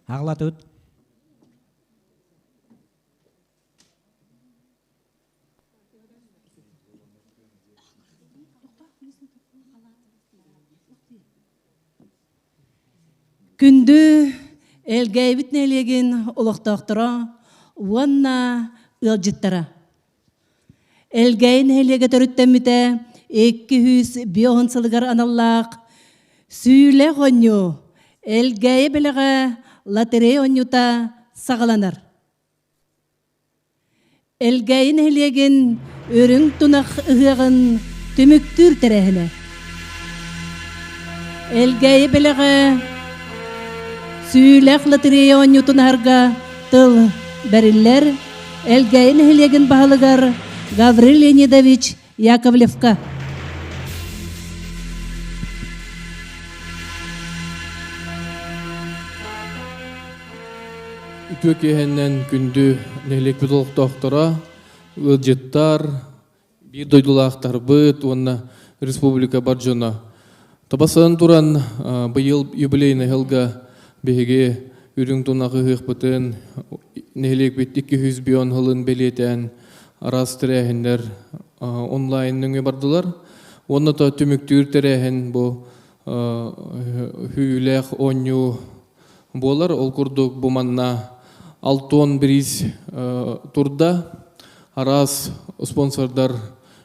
Аҕалатыт. Күндү Элгээйбит нэһилиэгин олохтоохторо уонна ыалдьыттара! Элгээйи нэһилиэгэ төрүттэммитэ 250 сылыгар аналлаах Сүүлэх оонньуу Элгээйи бэлэҕэ лотерея оонньуута саҕаланар. Элгээйи нэһилиэгин Үрүҥ тунах ыһыаҕын түмүктүүр тэрээһинэ. Элгээйи бэлэҕэ Сүүлэх лотерея оонньуутун аһарга тыл бэриллэр Элгээйи нэһилиэгин баһылыгар Гаврил Леонидович Яковлевка. Үтүө киэһэннэн күндү нэһилиэкпит олохтоохторо, ыалдьыттар, биир дойдулаахтарбыт уонна республика бар дьоно. Табасынан туран быйыл юбилейный сылга биһиги үрүҥ тунах ыһыахпытын нэһилиэкпит 200 сылын бэлиэтээн араас тэрээһиннэр онлайн нөҥүө бардылар. Уонна то түмүктүүр тэрээһин бу hүүлээх оонньуу буолар. Ол курдук бу манна алтон бириис турда. Араас спонсордар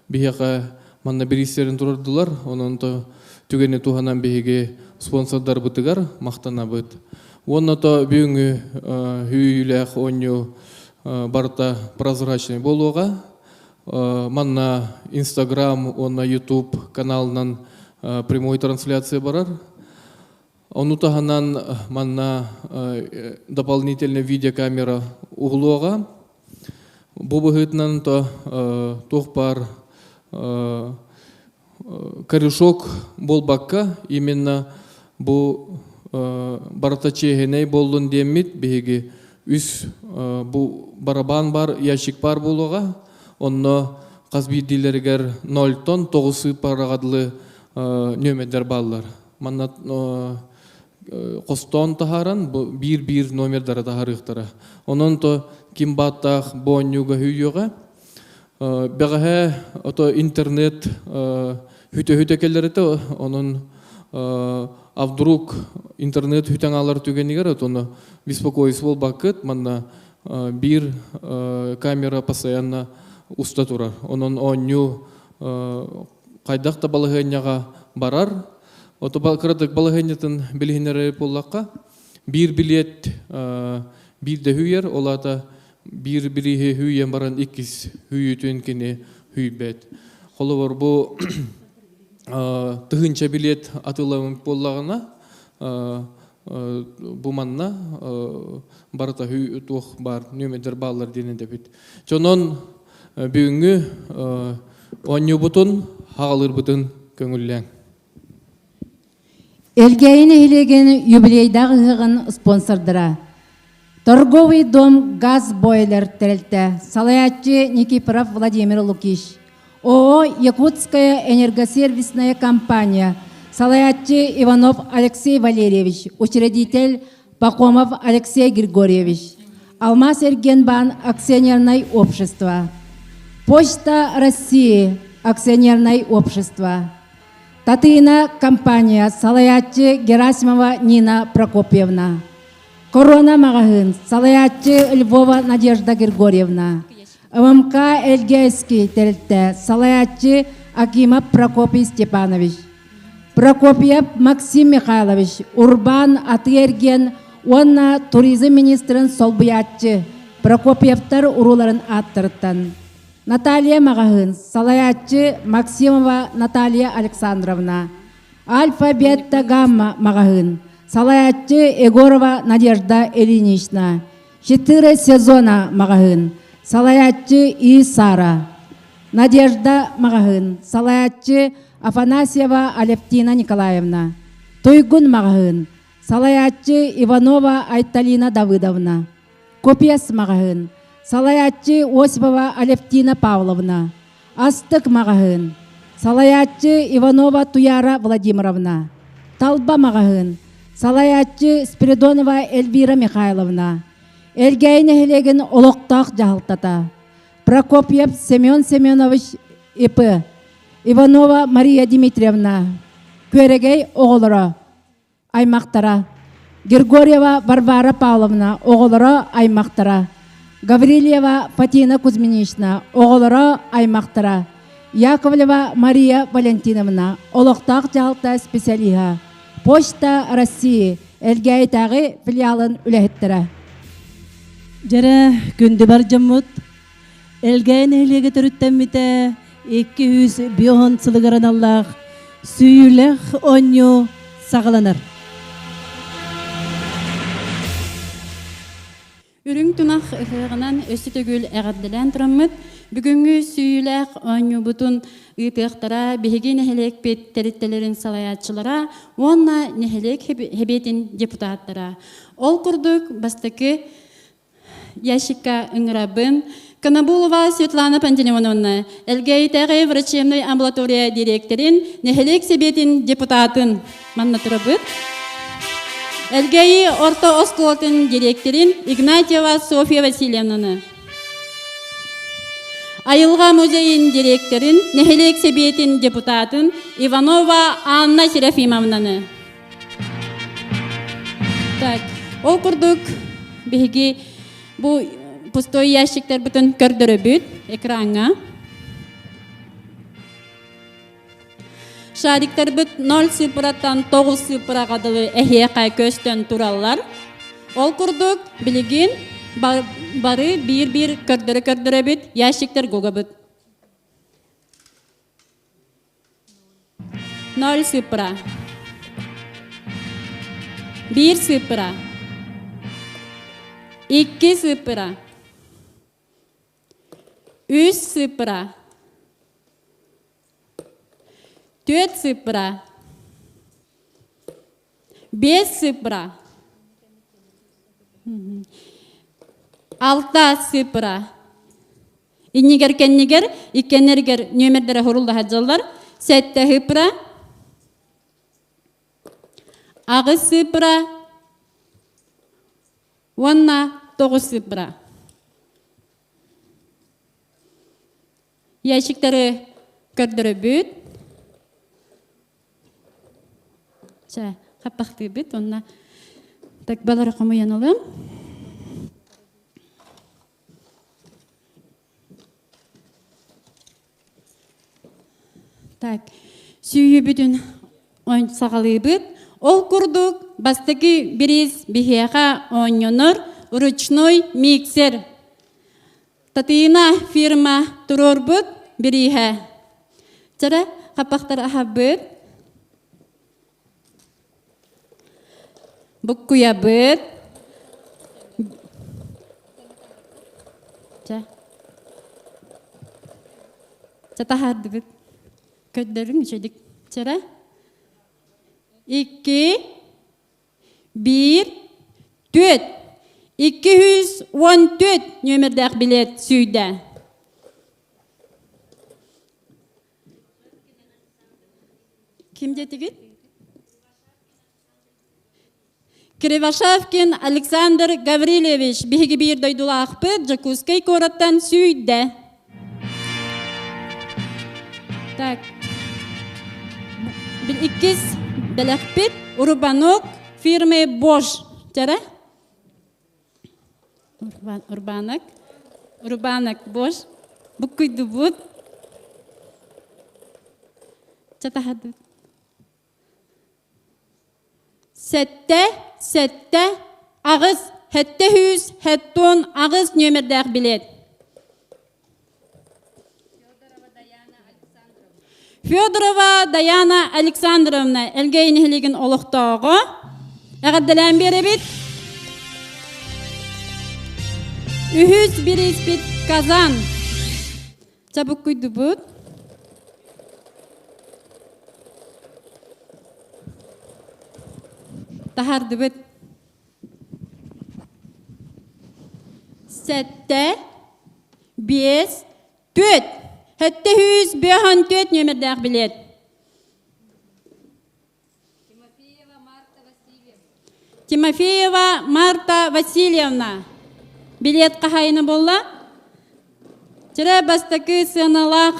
биһиэхэ манна бириистерин турардылар. Онон то түгэни туһанан биһиги спонсордарбытыгар махтанабыт. Уонна то бүгүҥҥү hүүлээх оонньуу барыта прозрачный буолуоҕа. Манна Инстаграм уонна Ютуб каналынан прямой трансляция барар. Ону таһынан манна дополнительный видеокамера угулуоҕа. Бу быһыытынан то туох баар корешок буолбакка, именно бу барыта чиэһинэй буоллун диэммит биһиги үс бу барабан бар, ящик бар буолуоҕа. Онно хас биирдиилэригэр нольтон тоҕус сыыппараҕа дылы нүөмэрдэр бааллар. Манна хостоон таһааран биир-биир номердары таһаарыахтара. Онон то ким бааттаах бу оонньууга үүйүөҕэ. Бэҕэһээ ото интернет хүтэ-хүтэ кэлэр этэ, онон а вдруг интернет хүтэн аалар түгэнигэр отону беспокоиться буолбаккыт, манна биир камера постоянно уста турар. Онон оонньуу хайдах да балаһыанньаҕа барар. Ото кыратык балаһыанньатын билиһиннэрэр буоллахха, биир билиэт биир да үүйэр, ол аата биир бирииһи үүйэн баран иккис үүйүтүн кини үүйбэт. Холобур, бу тыһыынча билиэт атыыламмыт буоллаҕына, бу манна барыта туох баар нүөмэрдэр бааллар диэн этэбит. Дьонон бүгүҥҥү оонньуубутун хаҕалыырбытын көҥүллээҥ. Элгээйи нэһилиэгин юбилейдаах ыһыаҕын спонсордара Торговый дом «Газ Бойлер» тэрилтэ, салайааччы Никифоров Владимир Лукич, ООО «Якутская энергосервисная компания», салайааччы Иванов Алексей Валерьевич, учредитель Пахомов Алексей Григорьевич, Алмаз Эргенбаан акционернай общество, Почта России акционернай общество, Татыына компания салайааччы Герасимова Нина Прокопьевна, Корона маҕаһыын салайааччы Львова Надежда Григорьевна, ММК Элгээски тэрилтэ салайааччы Акимов Прокопий Степанович, Прокопьев Максим Михайлович, урбаан атыы-эргиэн уонна туризм министрин солбуйааччы Прокопьевтар урууларын ааттарыттан Наталья маҕаһыын салайааччы Максимова Наталья Александровна, Альфа Бетта Гамма маҕаһыын салайааччы Егорова Надежда Ильинична, Четыре сезона маҕаһыын салайааччы И Сара, Надежда маҕаһыын салайааччы Афанасьева Алевтина Николаевна, Туйгун маҕаһыын салайааччы Иванова Айталина Давыдовна, Копияс маҕаһыын салайааччы Осипова Алевтина Павловна, Астык маҕаһыын салайааччы Иванова Туяра Владимировна, Талба маҕаһыын. Салайааччы Спиридонова Эльвира Михайловна, Элгээйи нэһилиэгин олохтоох дьаһалтата, Прокопьев Семен Семенович ИП, Иванова Мария Дмитриевна, Күөрэгэй оҕолоро, аймахтара, Григорьева Варвара Павловна оҕолоро, аймахтара, Гаврильева Фатина Кузьминична оҕолоро, аймахтара, Яковлева Мария Валентиновна олохтоох дьаһалта специалиһа, Почта России Элгээйитээҕи филиалын үлэһиттэрэ. Дьэрэ, күндү бар дьоммут, Элгээйи нэһилиэгэ төрүттэммитэ 250 сылыгар аналлаах сүүйүүлээх оонньуу саҕаланар. Үрүҥ тунах ыһыаҕынан өссө төгүл эҕэрдэлээн тураммыт, бүгүҥҥү сүүйүүлээх оонньуубутун ыытыахтара биһиги нэһилиэкпит тэрилтэлэрин салайааччылара уонна нэһилиэк Сэбиэтин депутаттара. Ол курдук бастакы ящикка ыҥырабын. Конобулова Светлана Пантелеймоновна, Элгээйитээҕи врачебнай амбулатория дириэктэрин, нэһилиэк сэбиэтин депутатын манна турабыт. Элгээйи орто оскуолатын дириэктэрин Игнатьева Софья Васильевнаны. Айылҕа музейын дириэктэрин, нэһилиэк сэбиэтин депутатын Иванова Анна Серафимовнаны. Так, ол курдук биһиги бу пустой ящиктарбытын көрдөрөбүт экраҥҥа. Шариктарбыт 0 сыыппыраттан 9 сыыппыраҕа дылы эһиэхэ көстөн тураллар. Ол курдук билигин бары биир-биир көрдөрө-көрдөрөбүт, ящиктар гугабыт. 0 сыыппыра. 1 сыыппыра. 2 сыыппыра. 3 сыыппыра. 4 сыыппыра. 5 сыыппыра. 6 сыыппыра. Иннигэр кэннигэр иккиэннэригэр нүөмэрдэрэ хурулла сылдьаллар. Сэттэ сыыппыра. Аҕыс сыыппыра уонна тоҕус сыыппыра. Ящиктары көрдөрөбүт. Чэ, хаппахтыыбыт уонна так балары хомуйан ылым. Так, сүүйүбүтүн саҕалыыбыт. Ол курдук бастакы бириис биһиэхэ оонньонор ручной миксер. Татыйына фирма туруорбут бирииһэ. Чара хаппахтар аһабыт. Буккуйабыт. Чэ. Чэ таһаардыбыт. Көрдөрүҥ үчүгдүк. Чэрэ. Икки, биир, түөрт. 214 нүөмэрдээх билет сүүйдэ. Ким диэтигит? Кривошапкин Александр Гаврильевич биһиги биир дойдулаахпыт Дьокуускай куораттан сүүйдэ. Так. Иккис бэлэхпит Урбанок фирмы Bosch. Чара? Урбанок. Урбанок Bosch. Буккуйдубут. Чатахадыбыт. Сэттэ, сэттэ, аҕыс, сэттэ сүүс, сэттуон аҕыс нүөмэрдээх билиэт. Федорова Даяна Александровна Элгээйи нэһилиэгин олохтооҕо. Эҕэрдэлээн биэрэбит. Үһүс бирииспит Казан. Чабыккуйдубут. Таһаардыбыт. Сэттэ, биэс, түөрт. Сэттэ сүүс биэс түөрт нүөмэрдээх билиэт. Тимофеева Марта Васильевна. Билет хаһайына буолла. Чырэ бастакы сыаналаах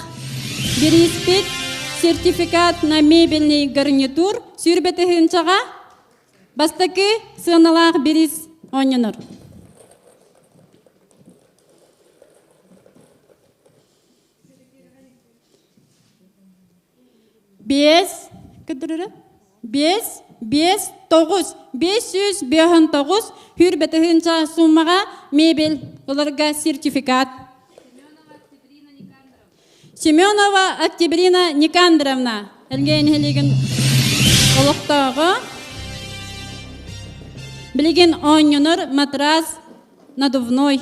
бирииспит сертификат на мебельный гарнитур сүүрбэ тыһыынчаҕа бастакы сыаналаах бириис оонньонор. Биэс, кыдырыры? Биэс, биэс, тоҕус, 559 хүрбэ тыһыынча суммаҕа мебель ыларга сертификат. Семенова Октябрина Никандровна, Элгээн нэһилиэгин олохтооҕо. Билигин оонньонор матрас надувной.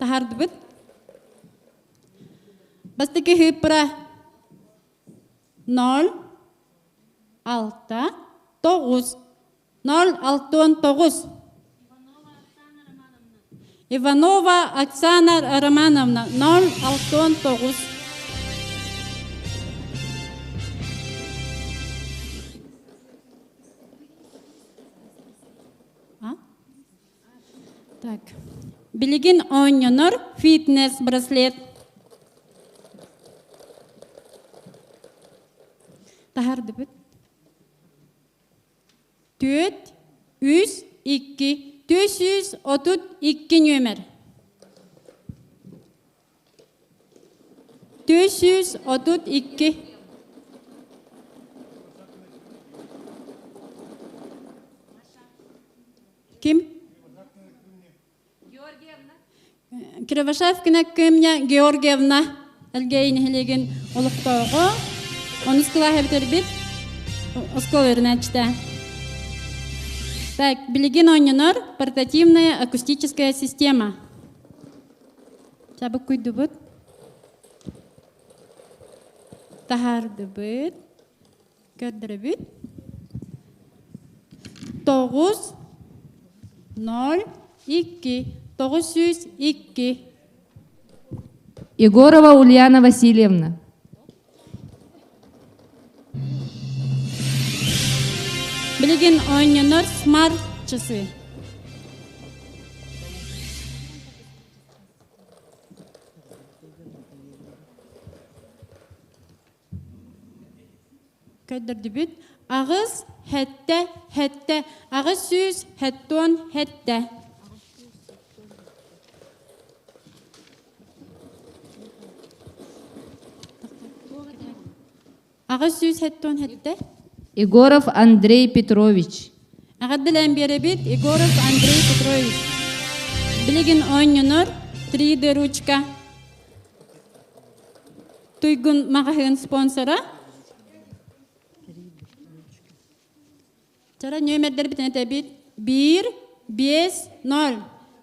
Таһаардыбыт. Бастакы хыыппыра 0 6 9 0 69 Иванова Оксана Романовна 0 69 А? Так. Билигин оонньонор фитнес-браслет. Таһардыбыт. Түөт, үс, икки, 432 нүөмэр. 432. Ким? Кривошапкина Кымня Георгиевна Элгээйи нэһилиэгин олохтооҕо. Онус кылааһы бүтэрбит оскуола үөрэнээччитэ. Так, билигин оонньонор портативная акустическая система. Чабык куйдубут. Таһаардыбыт. Көрдөрөбүт. Тоҕус, ноль, икки, 902. Егорова Ульяна Васильевна. Билигин оонньонор смарт часы. Көрдөрдүбүт. Аҕыс, сэттэ, сэттэ, 877. 877. Егоров Андрей Петрович. Эҕэрдэлээн биэрэбит Егоров Андрей Петрович. Билигин оонньонор 3D ручка. Туйгун маҕаһыын спонсора. Чара нүөмэрдэрбитин этэбит. 1, 5, 0.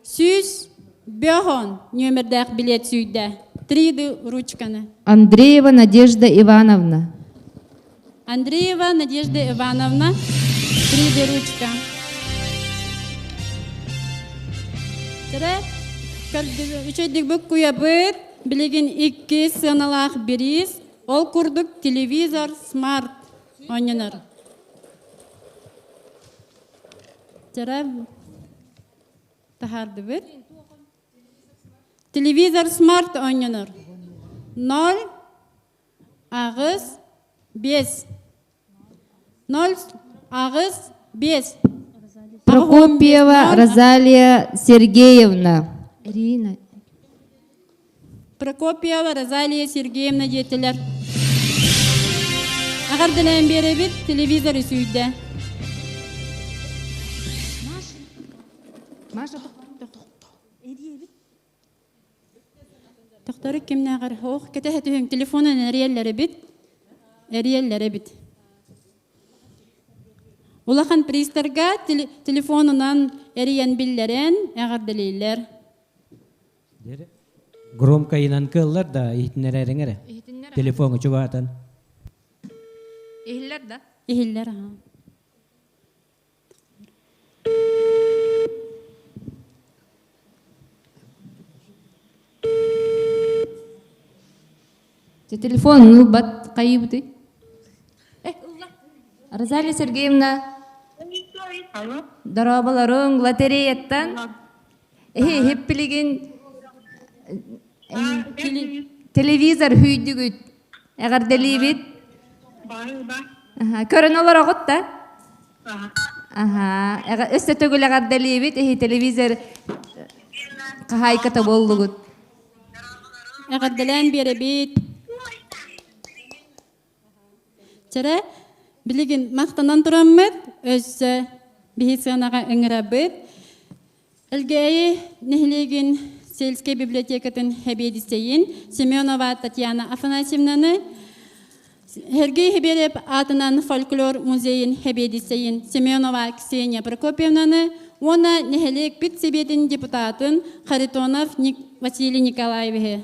105 нүөмэрдээх билиэт сүүйдэ. 3D ручканы. Андреева Надежда Ивановна. Андреева Надежда Ивановна, 3D ручка. Чара үчөйдүк буккуйабыт. Билигин икки сыаналаах бириис, ол курдук телевизор смарт оонньонор. Чара таһаардыбыт. Телевизор смарт оонньонор. 0 аҕыс 5 0 аҕыс 5 Прокопьева Розалия Сергеевна. Ирина. Прокопьева Розалия Сергеевна диэтилэр. Аҕардылаан биэрэбит телевизор үсүйдэ. Маша, Тохтору кимнээҕэр ох кэтэһэ түһүҥ телефонун эрийэллэр эбит. Эрийэллэр эбит. Улахан пристарга телефонунан эрийэн биллэрэн эҕэрдэлииллэр. Громкайынан кыаллар да иһитиннэрэриҥ эрэ. Телефоҥу чугаһатан. Иһиллэр да? Иһиллэр аха. Телефон ылбат хайыбытый? Розалия Сергеевна. Алло. Дорооболоруҥ, лотереяттан. Эһи хиппилигин телевизор хүйдүгүт. Эҕэрдэлиибит. Көрөн олороҕут да? Аха. Өссө төгүл эҕэрдэлиибит. Эһи телевизор хаһаайката буоллугут. Эҕэрдэлээн биэрэбит. Чэрэ, билигин махтанан тураммыт, өссө биһи сыанаҕа ыҥырабыт. Элгээйи нэһилиэгин сельскэй библиотекатын сэбиэдиссэйин Семенова Татьяна Афанасьевнаны, Сергей Хиберев аатынан фольклор музейын сэбиэдиссэйин Семенова Ксения Прокопьевнаны уонна нэһилиэкпит сэбиэтин депутатын Харитонов Василий Николаевиһы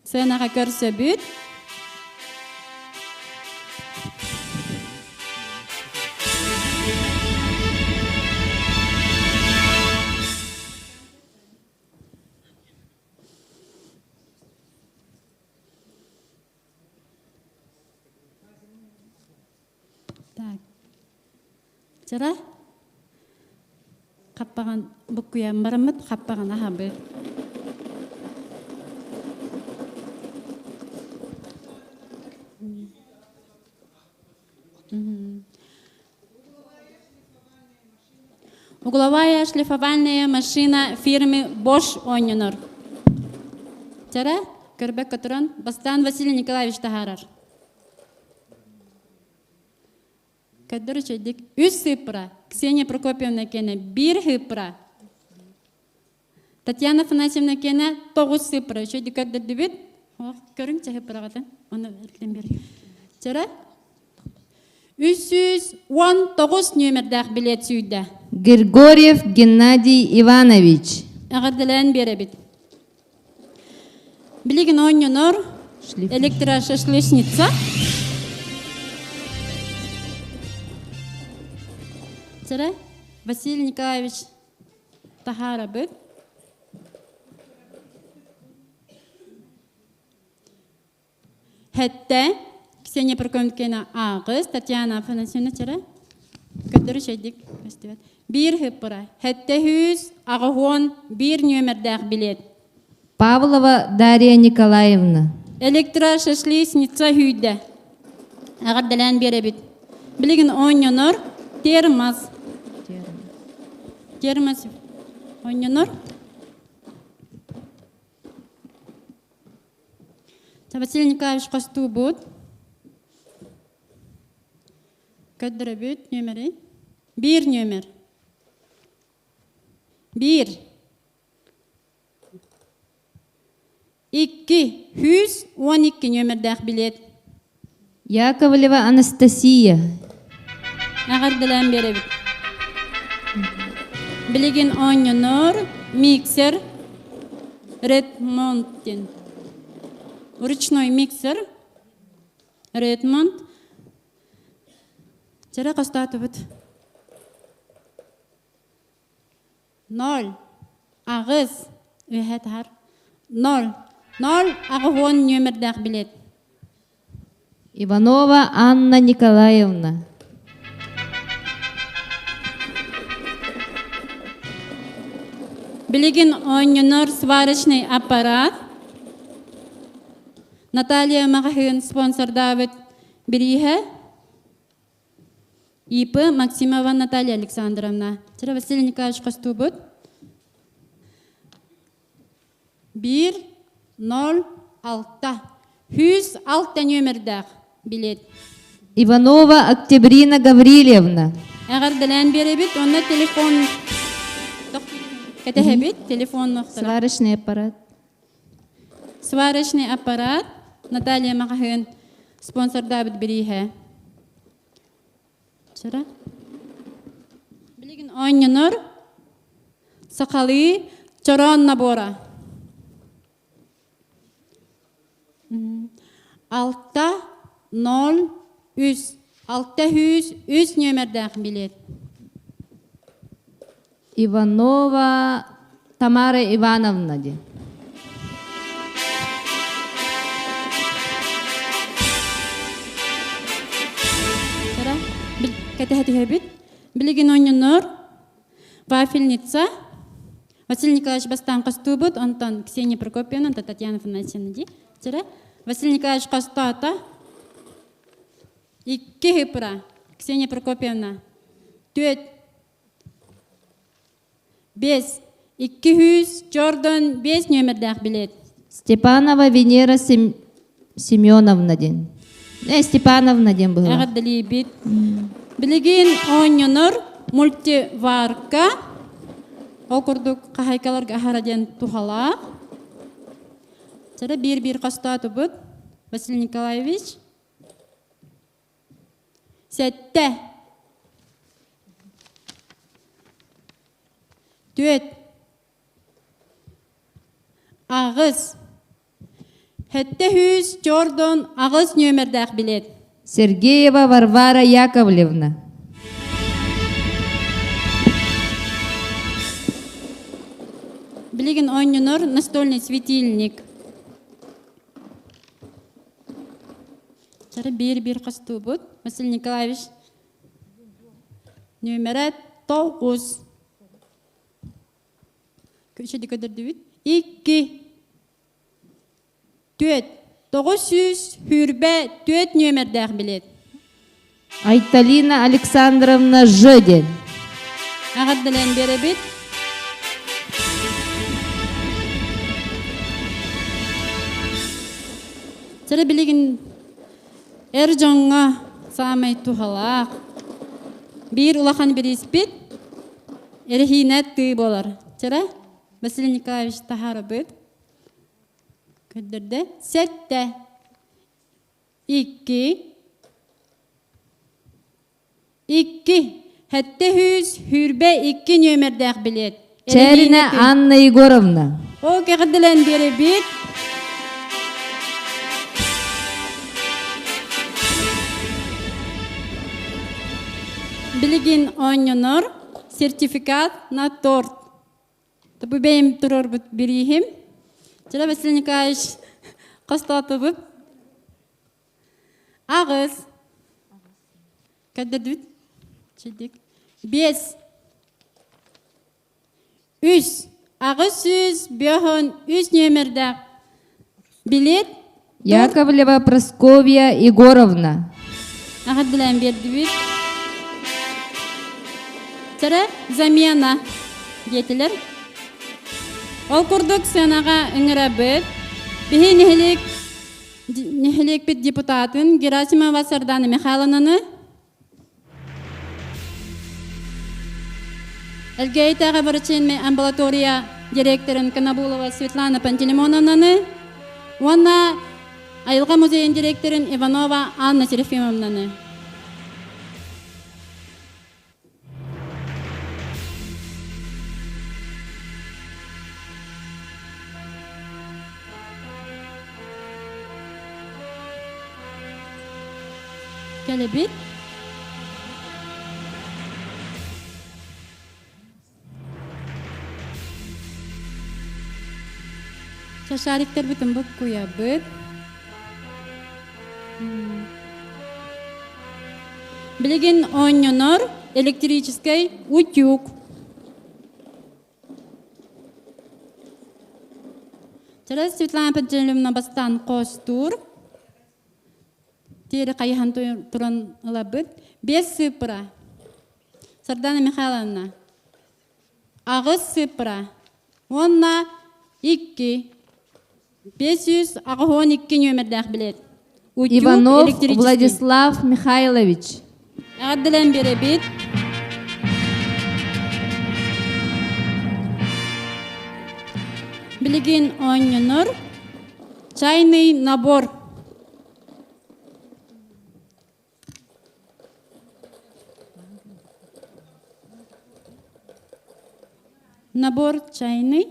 Сыанаҕа көрсөбүт. Так. Чара хаппаҕан буккуйан бараммыт хаппаҕан аһабыт. Угловая шлифовальная машина фирмы Bosch оонньонор. Чара көрбөккө туран бастаан Василий Николаевич таһаарар. Көрдөр үчүгдик. Үс сыыппыра. Ксения Прокопьевна киэнэ биир сыыппыра. Татьяна Афанасьевна киэнэ тоҕус сыыппыра. Үчүгдик көрдөрдүбүт. Көрүҥ чаһыппыраҕытын. Оны эргитэн бер. Чара. 319 нүөмэрдээх билиэт сүүйдэ. Григорьев Геннадий Иванович. Эҕэрдэлээн биэрэбит. Билигин оонньонор электрошашлычница. Сэрэ Василий Николаевич таһаарабыт. Хэттэ Ксения Прокопьевна ааҕыс, Татьяна Афанасьевна чэрэ көрдөрү чэйдик көстүбэт. Биир хыппыра. Хэттэ хүүс аҕыһуон биир нүөмэрдээх билиэт. Павлова Дарья Николаевна. Электрошашлычница хүйдэ. Эҕэрдэлээн биэрэбит. Билигин оонньонор термос. Термос оонньонор. Василий Николаевич хостуубут. Көрдөрөбүт нүөмэри. Биир нүөмэр. Биир. Икки. 112 нүөмэрдээх билиэт. Яковлева Анастасия. Эҕэрдэлээн биэрэбит. Билигин оонньонор миксер Redmond диэн. Ручной миксер Redmond. Чэрэ хостоотубут. Ноль. Аҕыс. Үөһэ таһар. Ноль. Ноль аҕыс уон нүөмэрдээх билиэт. Иванова Анна Николаевна. Билигин оонньонор сварочный аппарат. Наталья маҕаһыын спонсордаабыт бирииһэ ИП Максимова Наталья Александровна. Чара Василий Николаевич хостуубут. Биир, ноль, алта. Хүс алта нүөмэрдээх билет. Иванова Октябрина Гаврильевна. Эҕэрдэлээн биэрэбит, онно телефон кэтэһэбит, телефон Сварочный аппарат. Сварочный аппарат Наталья маҕаһыын спонсордаабыт бирииһэ. Чара. Билигин оонньонор сахалыы чороон набора. Алта ноль үс. Алта үс үс нүөмэрдээх билет. Иванова Тамара Ивановна диэн. Кэтэһэ түһэбит. Билигин оонньонор вафельница. Василий Николаевич бастаан хостуубут, онтон Ксения Прокопьевна, онтон Татьяна Афанасьевна дии. Чэрэ. Василий Николаевич хостоото. Икки хыпыра. Ксения Прокопьевна. Түөт. Бес. 200 Jordan 5 нүөмэрдээх билет. Степанова Венера Сем... Семеновна диэн. Э, Степановна диэн быһыылаах. Эҕэрдэлиибит. Билигин оонньонор мультиварка ол курдук хаһайкаларга аһара диэн туһалаах. Чара биир-биир хостоотубут. Василий Николаевич. Сэттэ. Түөт. Аҕыс. 700 Чордон аҕыс нүөмэрдээх билет. Сергеева Варвара Яковлевна. Билигин оонньонор настольный светильник. Чары биир-биир хостуубут. Василий Николаевич нүөмэрэ тоҕус. Көчөдү көдөрдүбүт. Икки. Түөт. 924 нүөмэрдээх билет. Айталина Александровна Ж диэн. Эҕэрдэлээн биэрэбит. Чэрэ билигин эр дьоҥҥо саамай туһалаах биир улахан бирииспит эрэһиинэ тыы буолар. Чэрэ Василий Николаевич таһаарабыт. Көрдөрдө. Сэттэ. Икки. Икки. 722 нүөмэрдээх билиэт. Чээринэ Анна Егоровна. О, кэҕэрдэлээн биэрэбит. Билигин оонньонор сертификат на торт. Бу бэйэм турарбыт бирииһим. Чара Василий Николаевич хостоотубут. Аҕыс. Көрдөрдүбүт. Чэйдик. Биэс. Үс. 853 нүөмэрдээх билет. Яковлева Прасковья Егоровна. Эҕэрдэлээн биэрдибит. Чэрэ замена диэтилэр. Ол курдук сыанаҕа ыҥырабыт. Биһи нэһилиэк нэһилиэкпит депутатын Герасимова Сардана Михайловнаны Элгээйитээҕи врачебнай амбулатория директорын Конобулова Светлана Пантелеймоновнаны уонна Айылҕа музейын директорын Иванова Анна Серафимовнаны. Кэлэбит. Шариктербитин буккуйабыт. Билигин оонньонор электрическэй утюг. Чара Светлана Пантелеймоновна бастаан хостуур. Тиэри хайыһан туран ылабыт. Бес сыыппыра. Сардана Михайловна. Аҕыс сыыппыра. Уонна икки. 582 нүөмэрдээх билет. Утюг Иванов электрический. Владислав Михайлович. Эҕэрдэлээн биэрэбит. Билигин оонньонор чайный набор. Набор чайный.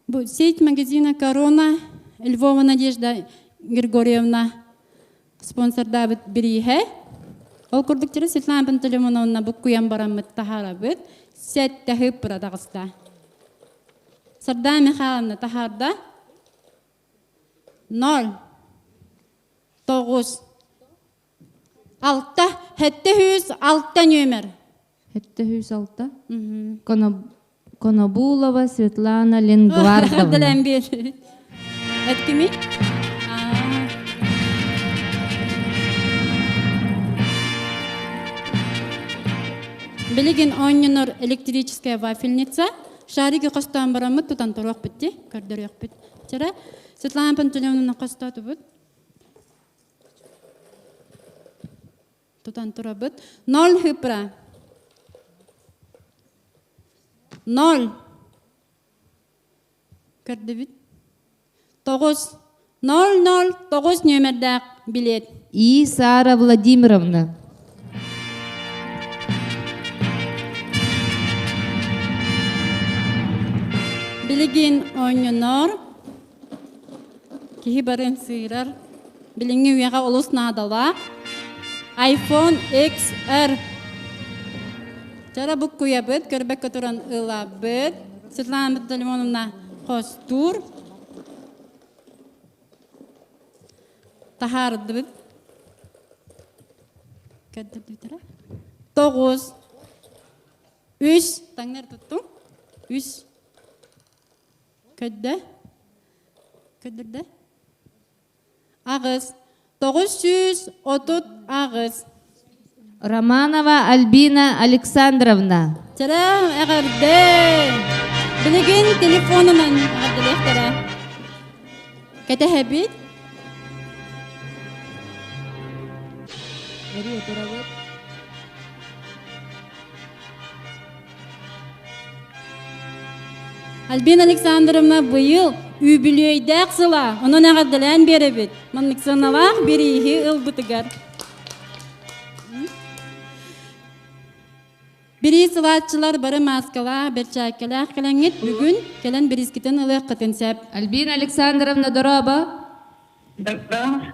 Бу сеть магазина «Корона» Львова Надежда Григорьевна спонсордаабыт бирииһэ. Ол курдук через Светлана Пантелеймоновна буккуйан бараммыт таһаарабыт. Сэттэһы пыра таҕыста. Сардаана Михайловна таһаарда. Ноль. Тоҕус. Алта. 706 нүөмэр. 706. Конобулова Светлана Ленгвардовна. Дэлэн биэр. Эткими? Билигин оонньонор электрическая вафельница. Шарики хостоон бараммыт тутан туруохпут дии, көрдөрүөхпүт. Чара Светлана Пантелеймоновна хостоотубут. Тутан турабыт. Ноль хыпра. Ноль. Көрдүбүт. Тоҕус. Ноль ноль тоҕус нүөмэрдээх билиэт. И Сара Владимировна. Билигин оонньонор киһи барын сыырар билиҥҥи үйэҕэ олус наадалаах iPhone XR Чара буккуйабыт, көрбөккө туран ылабыт. Светлана Пантелеймоновна хостуур. Таһаардыбыт. Көрдөрдүтэрэ. Тоҕус. Үс. Таҥнар туттуҥ. Үс. Көрдө. Көрдөрдө. Аҕыс. 938. Романова Альбина Александровна. Чарам эҕэрдэ! Билигин телефонунан эҕэрдэлиэхтэрэ. Кэтэһэбит. Эрие турабыт. Альбина Александровна быйыл үбүлүөйдээх сыла, онон эҕэрдэлээн биэрэбит. Маннык сыаналаах бирииһи ылбытыгар. Бириис ылааччылар бары мааскалаах, бэрчээккэлээх кэлэҥҥит бүгүн кэлэн бириискитин ылыаххытын сөп. Альбина Александровна дорообо. Дорообо.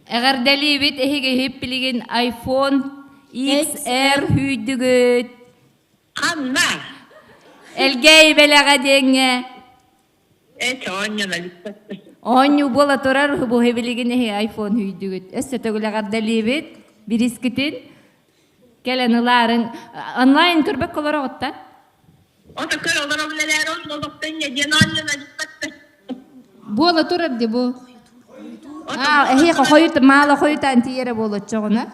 Эҕэрдэлиибит эһиги иһип билигин iPhone XR хүйдүгүт. Ханна? Элгээйи бэлэҕэ диэҥҥэ. Э, оонньоно Оонньуу буола турар бу билигин эһи iPhone хүйдүгүт. Өссө төгүл эҕэрдэлиибит бирискитин. Кэлэн ылаарын онлайн көрбөккө олороҕут да? Ото көр олоробун элээр ол олохтон диэн оонньоно Буола турар ди бу. Аа, эһиэхэ хойут маала хойутаан тиийэрэ буолуоччоҕуна.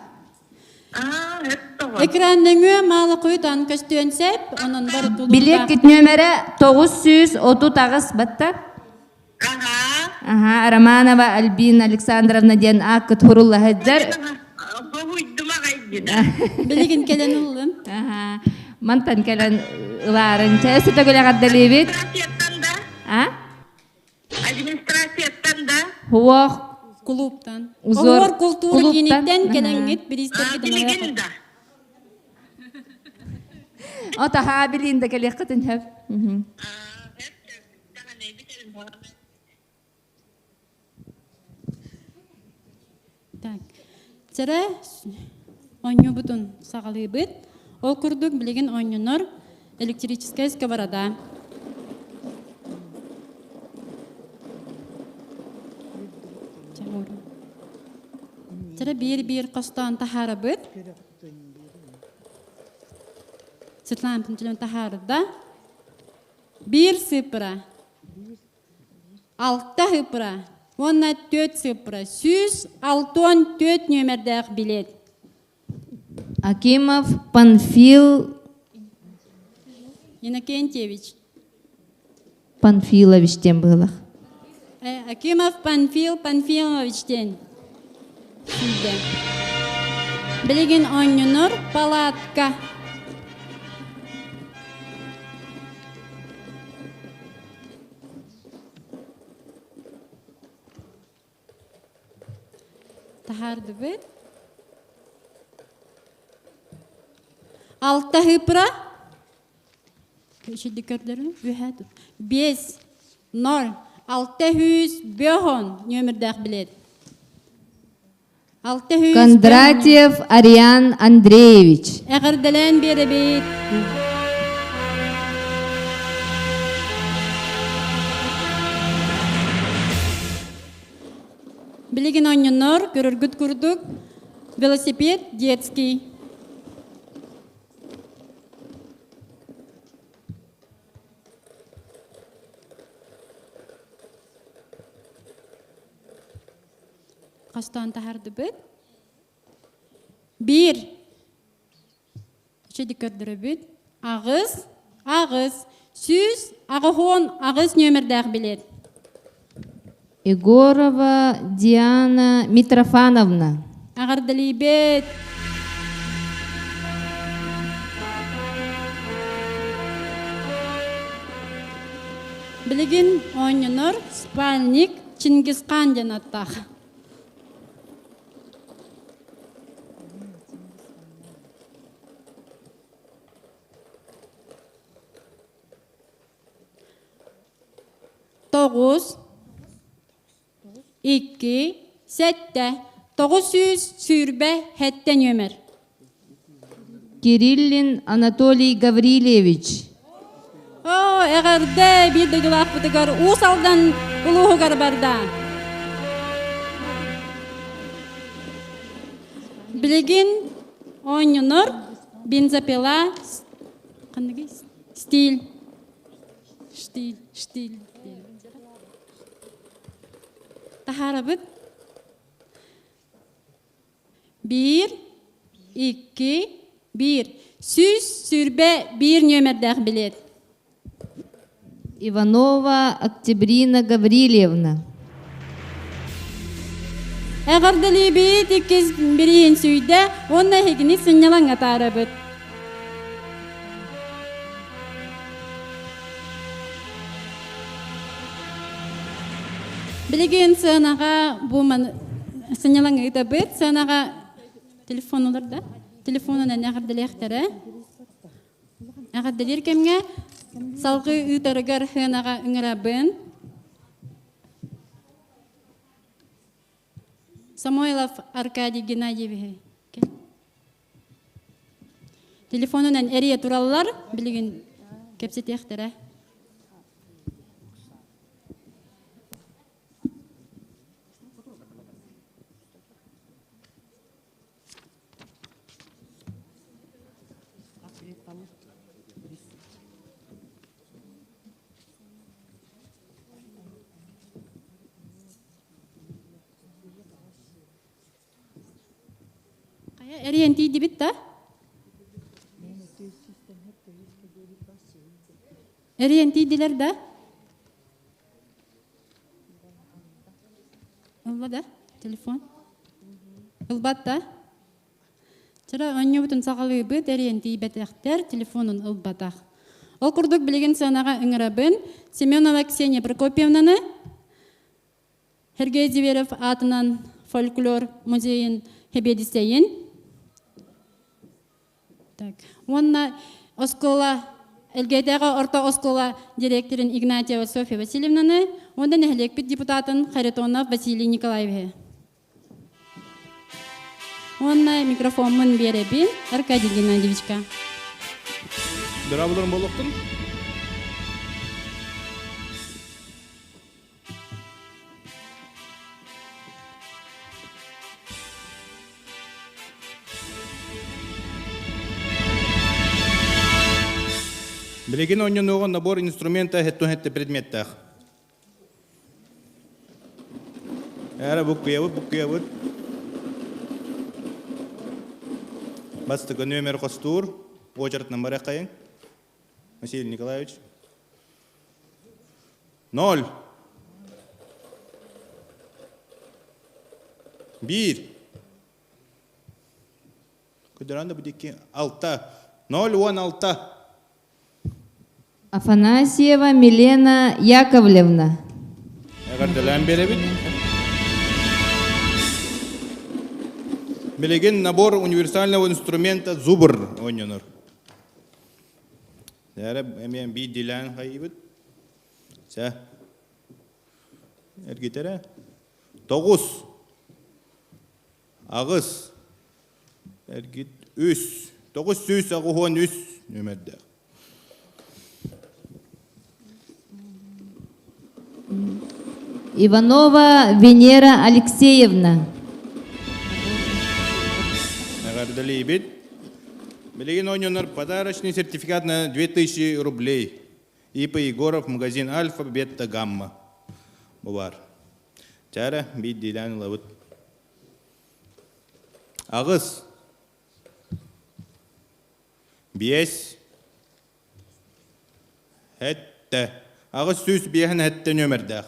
Экран нөҥүө маала хойутаан көстүөн сөп, онон бар Билиэккит нүөмэрэ 938 батта. Аха, Романова Альбина Александровна диэн ааккыт хуруллаһыддар. Билигин кэлэн ыллым. Аха, мантан кэлэн ылаарын. Чэ, өссө төгүл эҕэрдэлиибит. А? Администрацияттан да? Хуох. Клубтан. Узор култуура кииниттэн кэлэҥҥит бириистэргит Билигин да. Ото хаа билин да кэлиэххитин хөп. Так. Чэрэ оонньуубутун саҕалыыбыт. Ол курдук билигин оонньонор электрическая сковорода. Чэрэ биир-биир хостоон таһаарабыт. Светлана Пантелеймон таһаарда. Биир сыыппара. Алта сыыппара уонна түөрт сыыппара. 164 нүөмэрдээх билиэт. Акимов Панфил Иннокентьевич. Панфилович диэн быһылах. Акимов Панфил Панфилович диэн сүүрдэ. Билигин оонньонор палатка. Таһаардыбыт. Алта хыпра. Көчүдү көрдөрүм. Үһэ тут. Бес, ноль, алта хүс, бөһон нөмірдээх билет. Алта хүс. Кондратьев Ариан Андреевич. Эҕэрдэлээн биэрэбит. Билигин оонньонор, көрөргүт курдук, велосипед детский. Хостоон таһардыбыт. Биир. Үчүгэй көрдөрөбүт. Аҕыс, аҕыс, 188 нүөмэрдээх билиэт. Егорова Диана Митрофановна. Аҕардалиибит. Билигин оонньонор спальник Чингисхан диэн аттаах. Тоҕус, икки, сэттэ, 927 нүөмэр. Кириллин Анатолий Гаврильевич. Оо, эҕэрдэ биир дойдулаахпытыгар Уус Алдан улууһугар барда. Билигин оонньонор бензопила ханныгый стиль штиль штиль таһаарабыт Биир, икки, биир. 121 нүөмэрдээх билиэт. Иванова Октябрина Гаврильевна. Эҕэрдэлиибит иккис бириин сүүйдэ уонна эһигини сынньалаҥҥа атаарабыт. Билигин сыанаҕа бу сынньалаҥ ыытабыт. Сыанаҕа телефон олор да? Телефонунан эҕэрдэлиэхтэрэ. Эҕэрдэлиир кэмҥэ салгыы ыытарыгар сыанаҕа ыҥырабын. Самойлов Аркадий Геннадьевиһы. Телефонунан эрийэ тураллар, билигин кэпсэтиэхтэрэ. Хайа эрийэн тиийдибит да? Эрийэн тиийдилэр да? Ылла да телефон? Ылбат да? Чара оонньуубутун саҕалыыбыт, эрийэн тиийбэтэхтэр, телефонун ылбатах. Ол курдук билигин сыанаҕа ыҥырабын Семенова Ксения Прокопьевнаны, Сергей Зверев аатынан фольклор музейын сэбиэдиссэйин. Так. Уонна оскуола Элгээйдээҕи орто оскуола директорын Игнатьева Софья Васильевнаны уонна нэһилиэкпит депутатын Харитонов Василий Николаевиһы. Уонна микрофоммун биэрэбин Аркадий Геннадьевичка. Дорооболорум буолуохтун. Билигин оонньонуоҕа набор инструмента хеттон предметтаах. Эра буккуйабыт, буккуйабыт. Бастакы нүөмэр хостуур. Очередынан барыаххайыҥ. Василий Николаевич. Ноль. Биир. Көдөрөн да бу Алта. 0,16. Афанасьева Милена Яковлевна. Эҕэрдэлээн биэрэбит. Билигин набор универсального инструмента зубр оонньонор. Эрэ эмиэ биирдиилээн хайыыбыт. Чэ. Эргитэрэ. Тоҕус. Аҕыс. Эргит үс. 983 нүөмэрдээх. Иванова Венера Алексеевна. Эҕэрдэлиибит. Билигин оонньонор подарочный сертификат на 2000 рублей. ИП Егоров, магазин Альфа, Бетта, Гамма. Бу бар. Чара, биирдиилээн ылабыт. Аҕыс. Биэс. Сэттэ. 857 нүөмэрдээх.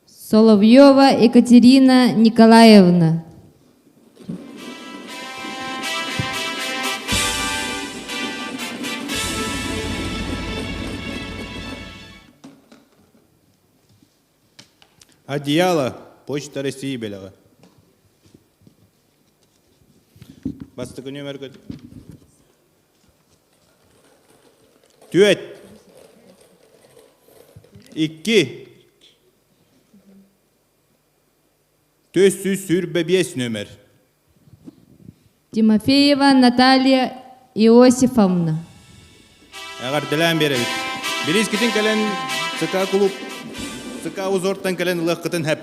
Соловьева Екатерина Николаевна. Одеяло Почта России бэлэҕэ. Бастакы нүөмэр көт. Түөт. Икки. 425 нөмер. Тимофеева Наталья Иосифовна. Эҕэрдэлээн биэрэбит. Бириискитин кэлэн ЦК клуб ЦК узортан кэлэн ылыаххытын хэп.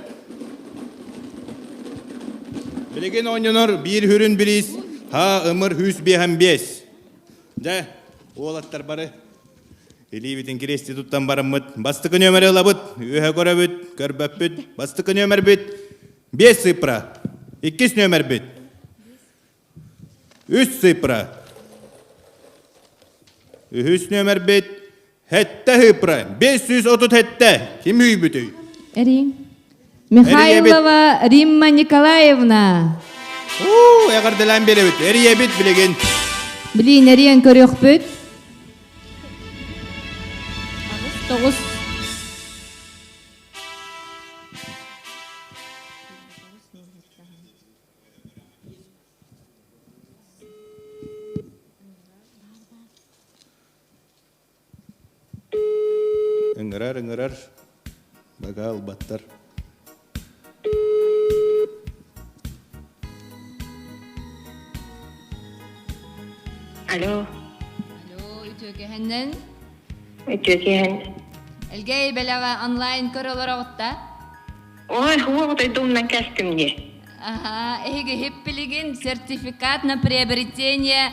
Билигин оонньонор биир хүрүн бириис ха ымыр хүүс биэһэн биэс. Дьэ, уолаттар бары илиибитин кириэсти туттан бараммыт бастакы нөмери ылабыт, үөһэ көрөбүт, көрбөппүт. Бастакы нөмербит биэс цифра. Иккис нөмербит үс цифра. Үһүс нөмербит Сэттэ ыыпра, 537. Ким үүйбүтүй? Эрин. Михайлова Римма Николаевна. Уу, эҕэрдэлээн биэрэбит. Эрийэбит билигин. Билин эриэн көрүөхпүт. Тоҕус. Ыҥырар, ыҥырар, бага ылбаттар. Алло. Алло, үтүөкэһэннэн. Үтүөкэһэн. Элгэй бэлэҕэ онлайн көрө олороҕутта? Ой, хуоҕут ойдуумнан кэстим дии. Аха, эһиги хиппилигин сертификат на приобретение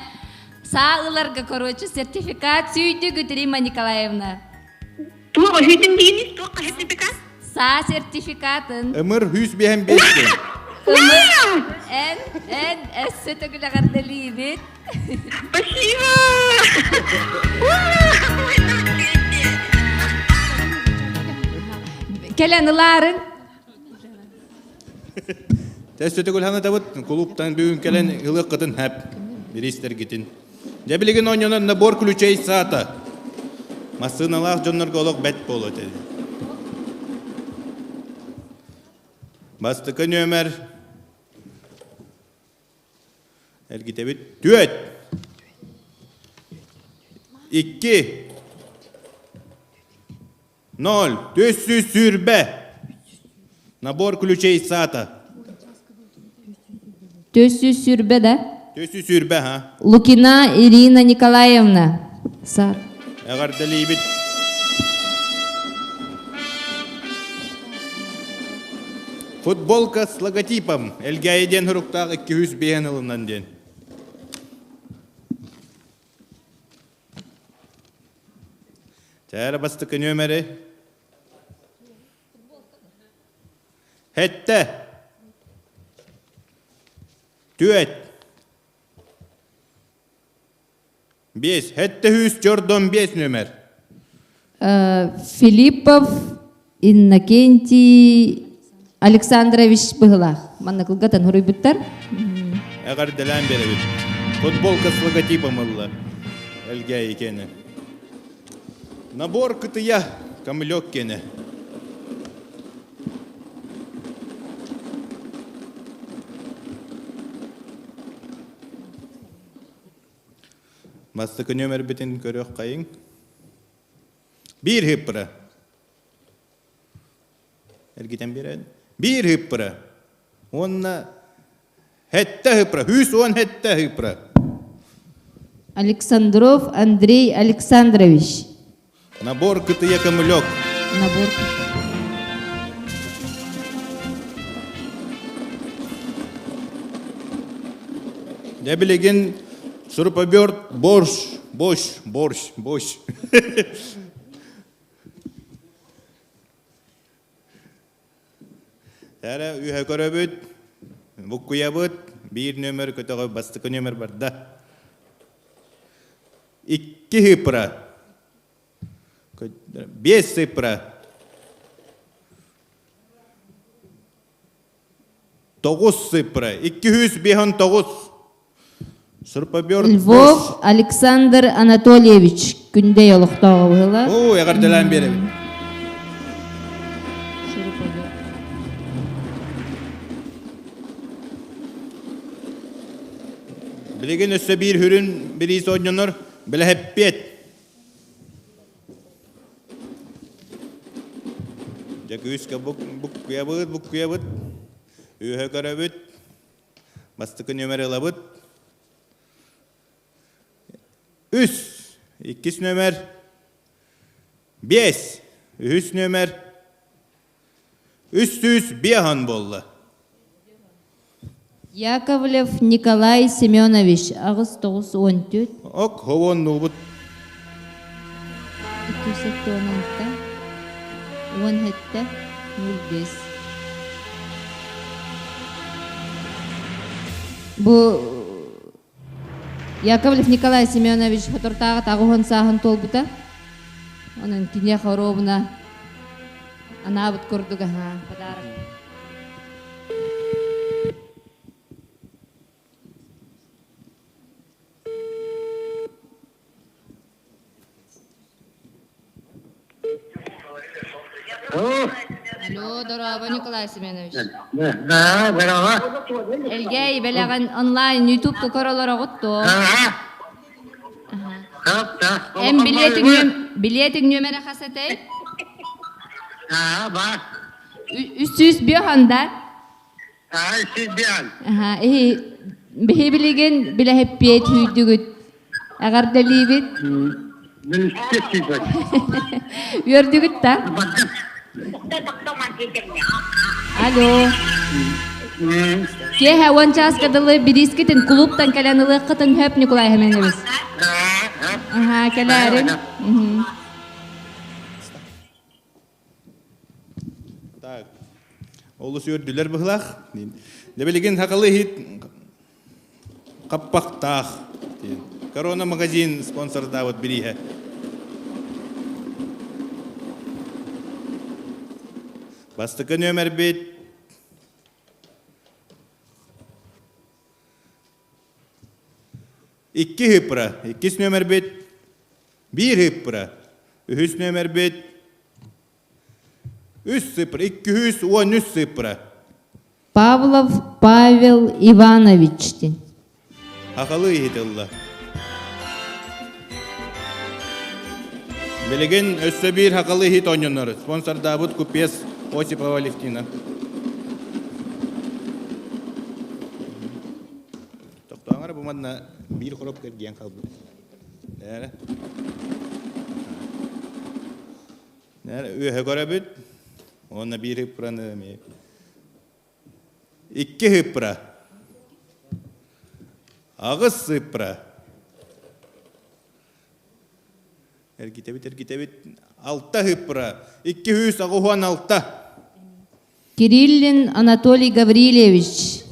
Саа ыларга, короче, сертификат сүүйдүгүт, Римма Николаевна. Туох өһүтүн диини? Туох сертификат? Саа сертификатын. Ымыр хүүс биэһэн биэс Ымыр эн, эн, өссө төгүл эҕэрдэлиибит. Спасибо! Кэлэн ылаарыҥ. Тэс төгүл ханатабыт кулууптан бүгүн кэлэн ылыаххытын хэп бириистэргитин. Дьэ билигин оонньонон набор ключей саата. Массыыналаах дьоннорго олох бэт буолуо этэ. Бастакы нүөмэр Эргитэбит. Түөт. Икки. Ноль. 420. Набор ключей саата. 420 да? 420, ha. Лукина Ирина Николаевна. Сар. Эҕэрдэлиибит. Футболка с логотипом Элгээйи диэн суруктаах 205 ылынан диэн. Чээрэ бастакы нүөмэри. Хэттэ. Түөт. Биэс. Хэттэ хүүс чордон биэс нүөмэр. Филиппов Иннокентий Александрович быһылаах. Манна кылгатан хоруйбуттар. Эҕэрдэлээн биэрэбит. Футболка с логотипом ылла. Элгээйи киэнэ. Набор кытыйа камелек киэнэ. Бастакы нөмербитин көрүөххэйиҥ. Биир хыппыра. Эргитэн биэрэн. Биир хыппыра. Уонна хэттэ хыппыра. 110 хэттэ хыппыра. Александров Андрей Александрович. Набор кытыйа көмүлөк. Набор. Дьэ билигин шуруповерт борщ, борщ, борщ, борщ. Эрэ үһэ көрөбүт, буккуйабыт, биир нөмер көтөҕө бастакы нөмер барда. Икки хыпра. Биэс цифра. Тоҕус цифра. 259. Шуруповерт Львов Александр Анатольевич Күндэй олохтооҕо быһыла. Оо, эҕэрдэлээн биэрэбит. Билигин өссө биир хүрүн бириис оонньонор бэлэһэппиэт. Дьэ күүскэ буккуйабыт, буккуйабыт. Үөһэ көрөбүт. Бастакы нүөмэр ылабыт. Үс. Иккис нүөмэр. Биэс. Үһүс нүөмэр. 305 буолла. Яковлев Николай Семенович, 8 9 14. Ок, ховон нуубут. 276, 17, 05. Бу Яковлев Николай Семенович хотортааҕы таҕыһын сааһын туолбута. Онон киниэхэ оруобуна анаабыт курдук аһаа подарок. Алло, дорообо, Николай Семенович. Да, браво. Элгээйи бэлэҕин онлайн ютубка көрөлөрөҕүт дуо? Эн билиэтиҥ нүөмэрэ хас этэй? Ба. 305 да? Аа, 305. Аха, иһи биһи билигин билэһиппиэт һүүрдүгүт. Эҕэрдэлиибит. Үөрдүгүт да? Алло. Киэһэ уон чааска дылы бириискитин клубтан кэлэн ылыаххытын хөп Николай Семенович. Аха, кэлээрин. Так. Олус үөрдүлэр быһылаах. Дьэ билигин хакалы иһит хаппахтаах. Корона магазин спонсордаабыт бирииһэ. Бастакы нүөмэрбит икки хыпра, иккис нүөмэрбит биир хыпра, үһүс нүөмэрбит үс цифра, 213 цифра. Павлов Павел Иванович дин. Хахалы иһитилла. Билигин өссө биир хахалы иһит оонньонор. Спонсордаабыт купец Осипова Алевтина. Тохтооҥор бу манна биир коробка эргийэн хаалбыт. Нээрэ. Нээрэ үөһэ көрөбүт. Уонна биир ыппыраны эмиэ. Икки ыппыра. Аҕыс ыппыра. Эргитэбит, эргитэбит. Алта ыппыра. 286. Кириллин Анатолий Гаврильевич.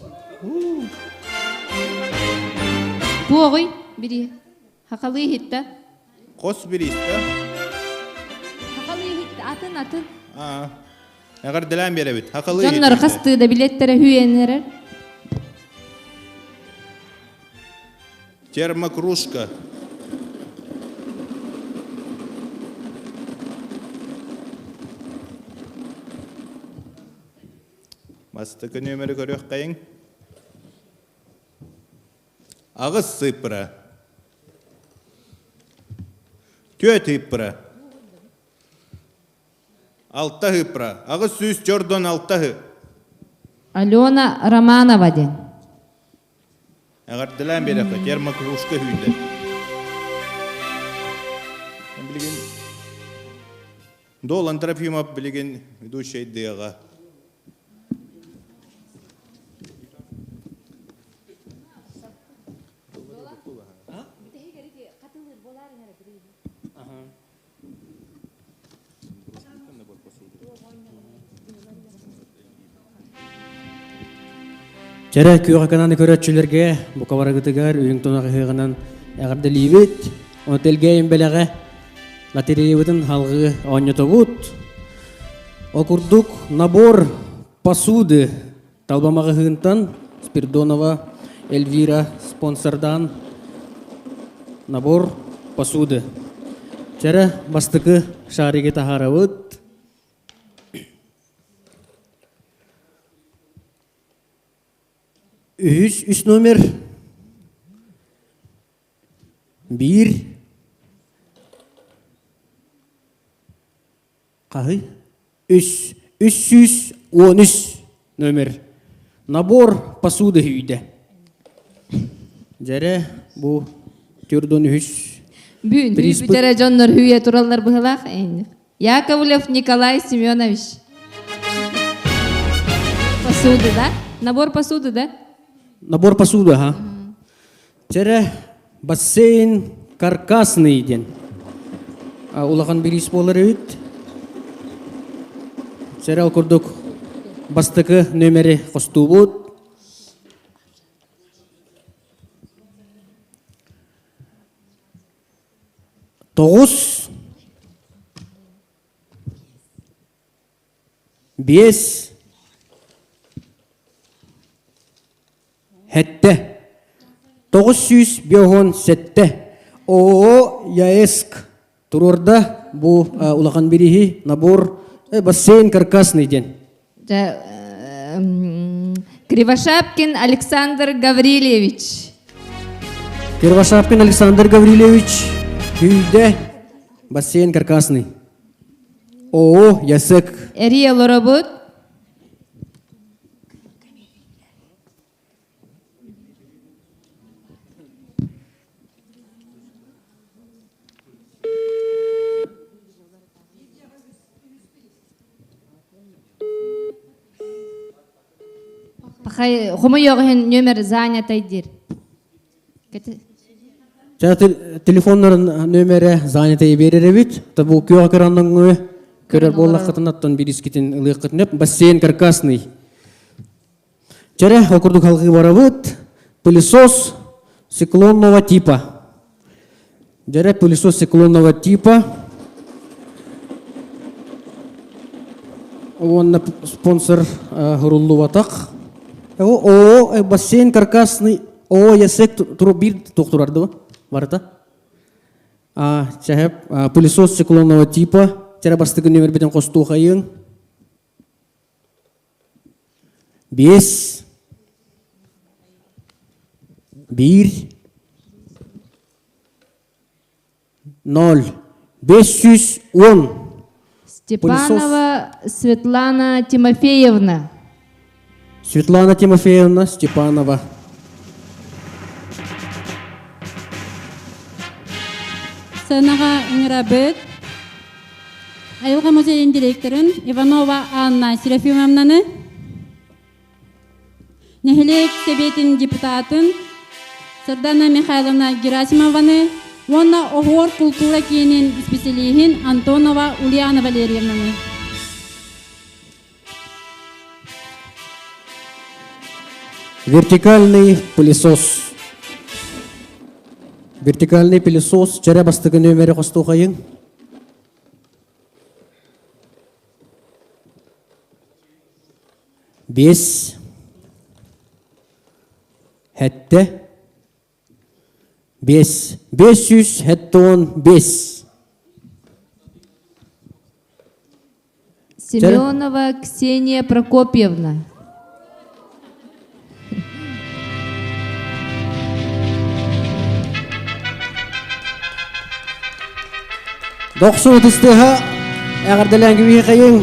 Туоҕуй бири хахалыы иһитта. Хос бириистэ. Хахалыы иһитта атын атын. Аа. Эҕэрдэлээн биэрэбит. Хахалыы Дьоннор хастыы да билеттэрэ хүенерер. Термокружка. Бастакы нүөмэри көрүөххэйиҥ. Аҕыс сыыппара. Түөрт сыыппара. Алта сыыппара. 846. Алена Романова диэн. Эҕэрдэлээн биэрэххэ термокружка сүүрдэ. Билигин Долан Трофимов билигин ведущай дыаҕа. Чэрэ күөх экрананы көрөөччүлэргэ бука барыгытыгар үрүҥ тунах ыһыаҕынан эҕэрдэлиибит. Ону тэлгэйин бэлэҕэ лотереябытын халҕыы оонньотобут. Ол курдук набор посуды талба маҕаһыынтан Спирдонова Эльвира спонсордаан набор посуды. Чэрэ бастакы шаригы таһаарабыт. Үһүс үс номер биир хаһый үс 313 номер набор посуды үйдэ дьэрэ бу түрдон үһүс Бүгүн бүтэрэ дьоннор hүйэ тураллар быһылаах Яковлев Николай Семенович. Посуды, да? Набор посуды, да? Набор посуды, ага. Чэрэ бассейн каркасный диэн. Улахан бириис буолар эбит. Чэрэ ол курдук бастакы нөмери хостуубут. Тоҕус, биэс, сэттэ. 957. ООО ЯЭСК туруорда бу улахан бирииһи набор бассейн каркасный диэн. Кривошапкин Александр Гаврильевич. Кривошапкин Александр Гаврильевич Күйде бассейн каркасный. ООО ЯСЭК. Эрия олоробут. Пахай хомойоҕун нөмер занятай диир. Телефоннарын нөмерэ занятай берер эбит. Бу күөх экранныҥы көрөр буоллаххытына бирискитин ылыаххытын бассейн каркасный. Чэрэ, ол курдук халҕыы барабыт. Пылесос циклонного типа. Дьэрэ, пылесос циклонного типа. Уонна спонсор хуруллубатах. О, бассейн каркасный. О, ясек турбир туктурар да барыта. А, чэһэп, пылесос циклонного типа. Чэрэ бастыгы нөмер битен костуухайын. Биэс, биир, ноль, 510. Степанова Светлана Тимофеевна. Светлана Тимофеевна Степанова. Сценаҕа ыҥырабыт Айылҕа музейын директорын Иванова Анна Серафимовнаны, нэһилиэк сэбиэтин депутатын Сардана Михайловна Герасимованы уонна Оһуор култуура киинин исписэлииһин Антонова Ульяна Валерьевнаны. Вертикальный пылесос. Вертикальный пылесос чэрэ бастакы нөмери хостуохайыҥ. Биэс. Сэттэ. Биэс. 575. Семенова Ксения Прокопьевна. Дохсун ытыстыһа эҕэрдэлээн кибиһиэхэйиҥ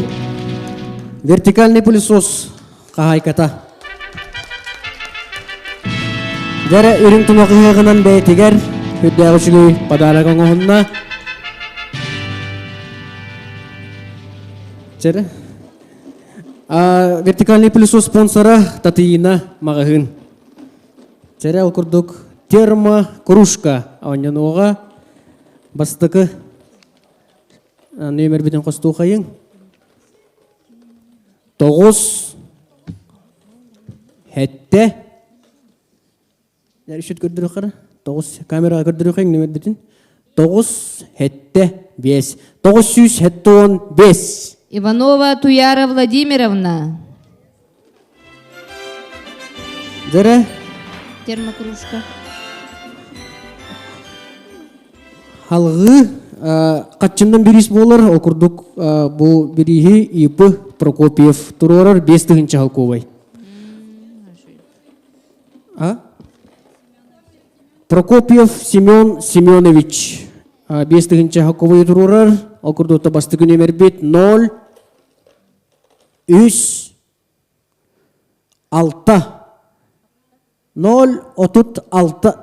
вертикальный пылесос хаһаайката. Дьэрэ үрүҥ тумах ыһыаҕынан бэйэтигэр үрдээх үчүгэй подарок оҥоһунна. Чэрэ. Вертикальный пылесос спонсора Татыйына маҕаһыын. Чэрэ ол курдук термо-кружка оонньонуоҕа бастакы нүөмэрбитин хостуохайыҥ. Тоҕус. Хетте. Үшүт көрдөрөхөр. Тоғыз камераға көрдөрөхөр нөмер бүтүн. Тоғыз хетте бес. 975. Иванова Туяра Владимировна. Дәрі. Термокружка. Халгы катчындан бирис болар, ол курдук бу бирихи ИП Прокопьев турорар 5 тыгынча халковай. А? Прокопьев Семен Семенович 5 тыгынча халковай турорар, ол курдукта бастыгы нөмер бит 0 3 6 0 36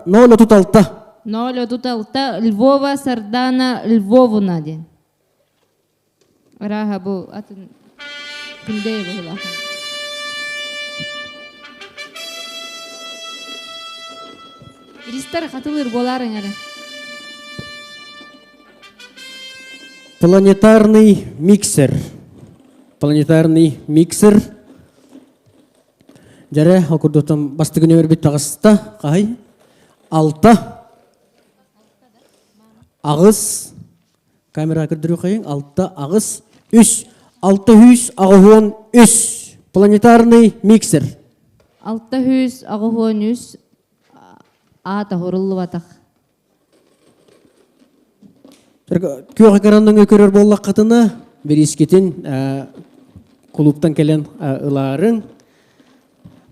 0 36 036 Львова Сардана Львовна диэн. Ыраха бу атын күндей быһылаах. Ристар хатылыр боларың әлі. Планетарный миксер. Планетарный миксер. Жаре, ол курдуктан бастыгы нөмер бит тағыста, қай? Алта. Ағыз. Камера көрдіру қайын. Алта, ағыз, үш. Алта хүс, ағуон, үш. Планетарный миксер. Алта хүс, ағуон үш. Ата хоруллубатах. Күйөҕө каранның көрөр боллақ қатына, берискетин клубтан келен ыларын.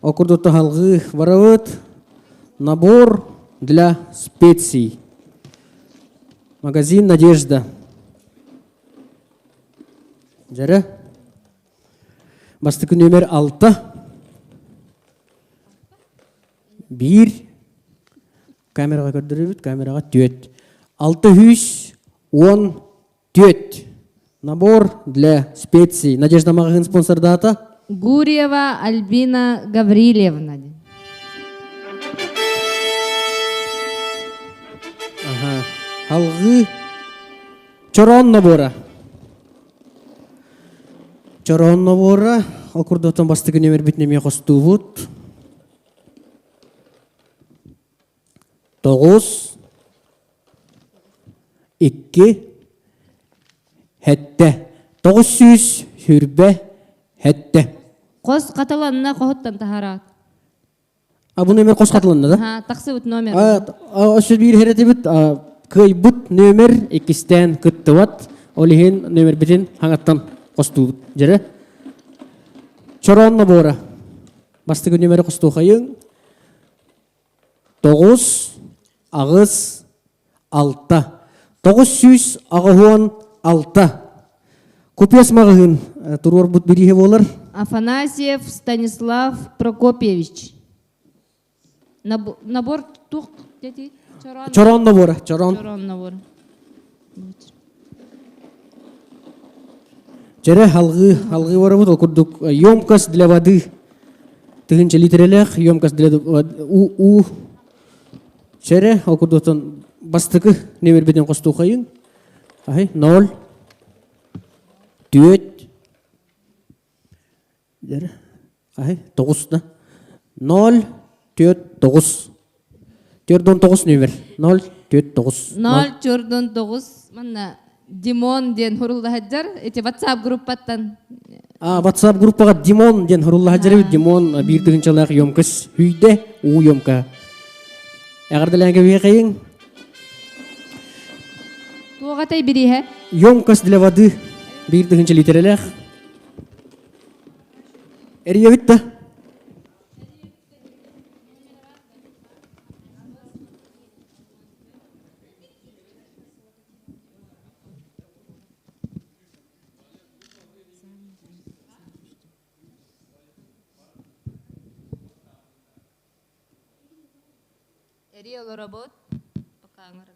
Окурдутта халгы барабыт. Набор для специй. Магазин Надежда. Жаре. Бастыкы номер 6. 1. Камераға көрдіребіт, камераға төт. 6 хүс, 10 төт. Набор для специй. Надежда магазин спонсор дата. Гурьева Альбина Гаврилевна. Ага. Алгы чорон набора. Чорон набора. Ол курдотон бастыгы нөмер бит неме хостубут. 9 2 хетте. 900 хүрбе хетте. Қос каталанна қоһуттан тахараат. А бу нөмер қос каталанна да? Ха, тахсыбыт номер. А, өсө бир херетибит, кыйбыт нөмер иккистен кыттыбат. Ол иһин нөмер битин хаңаттан костубут. Жере. Чорон набора. Бастыгы нөмері костухайын. 9 ағыз 6. 900 ағыуан 6. Купес мағығын туруар бұт бірихе болар. Афанасьев Станислав Прокопьевич. Набор тух дети? Чорон. Чорон набора. Чорон. Чорон набор. Жере халгы, халгы барабыт, ол курдук емкость для воды. Тыгынча литрелех, емкость для у у. Жере ол курдуктан бастыкы нөмер бетен костухайын. Ахай, 0 4 Жере. Ахай, 9 да. 0 4 9. Төрдөн 9 нөмер. 0 4 9. 0 чордон 9. Манна Димон ден хурулда хаджар. Эти WhatsApp группаттан. А, WhatsApp группаға Димон ден хурулла хаджар. Димон бир тыгынчалак емкость үйде у емка. Эгерделенге бейқайын. Туғатай бириһе. Емкость для воды бир тыгынча литрелех. Эрие битті. Эрие робот. Пока аңырып.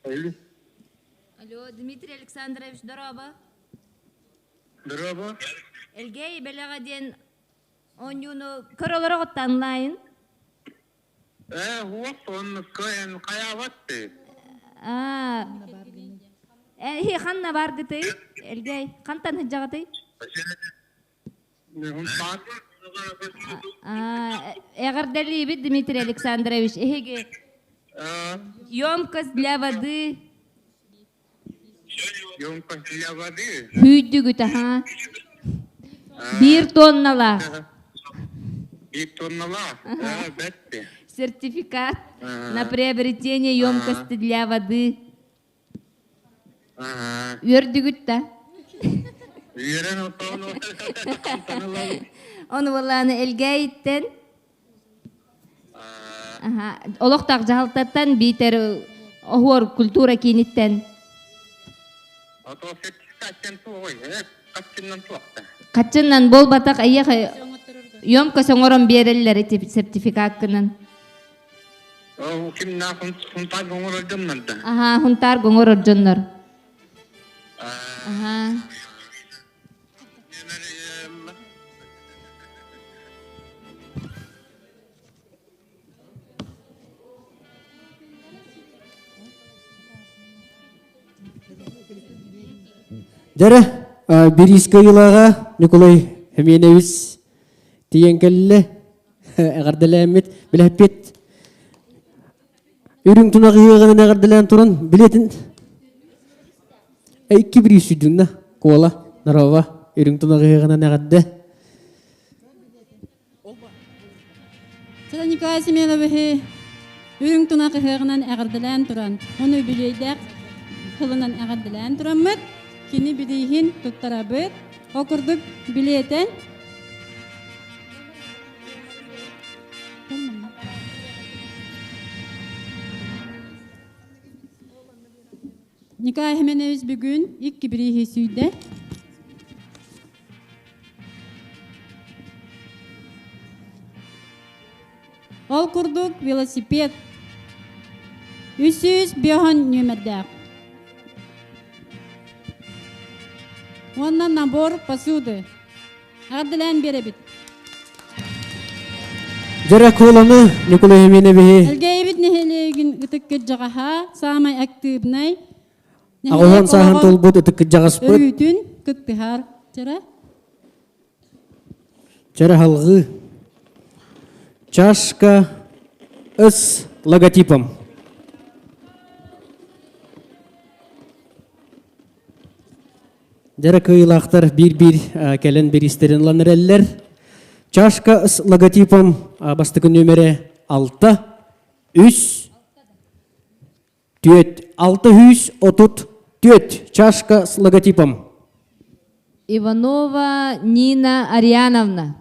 Алло. Дмитрий Александрович, дорообо. Дорообо. Элгээйи бэлэҕэ диэн оонньууну көр олороҕут онлайн? Ээ, уох оннукка эн хайаабат ты. Аа, э, ханна баргытый? Элгэй, хантан сылдьаҕытый? Эҕэрдэлиибит Дмитрий Александрович. Эһиги емкость для воды. Емкость для воды. Хүйдүгүт аха. Биир тонналаах. Биир тонналаах. Бэтти. Сертификат на приобретение емкости для воды. Үөрдүгүт да? Үөрэн отоон Ону буоллааны Элгээйиттэн олохтоох дьаһалтаттан биитэр оһуор культура кииниттэн Хаччыннан буолбатах эйиэхэ емкость оҥорон биэрэллэр ити сертификаккынан. Кимнаах хунтаар оҥорор дьоннор да? Аха, хунтаар оҥорор дьоннор. Аха. Дьэрэ, бириискэ ыйылааҕа Николай Хеменевич тиийэн кэллэ. Эҕэрдэлээммит, билэппит. Үрүҥ тунах ыһыаҕынан эҕэрдэлээн туран, билиэтин икки бириис сүдүннэ. Куола, Нарова, үрүҥ тунах ыһыаҕынан эҕэрдэ. Сара Николай Семеновиһы үрүҥ тунах ыһыаҕынан эҕэрдэлээн туран, уну үбүлүөйдээх тылынан эҕэрдэлээн тураммыт, кини билииһин туттарабыт. Ол курдук билиэтэн Николай Хименевич бүгүн икки бирииһи сүүйдэ. Ол курдук велосипед 305 нүөмэрдээх. Уонна набор посуды. Эҕэрдэлээн биэрэбит. Дьэрэ Куоланы Николай Еменевиһи Элгээйибит нэһилиэгин ытык кырдьаҕаһа, саамай актыыбынай Аҕыһан сааһын толбут ытык кырдьаҕаспыт өрүүтүн кыттыһар. Чэрэ. Чэрэ халҕыы. Чашка с логотипом. Дьэрэ кыайыылаахтар биир-биир кэлэн бириистэрин ылан эрэллэр. Чашка с логотипом бастакы нүөмэрэ 6, 3, 4, 634 чашка с логотипом. Иванова Нина Ариановна.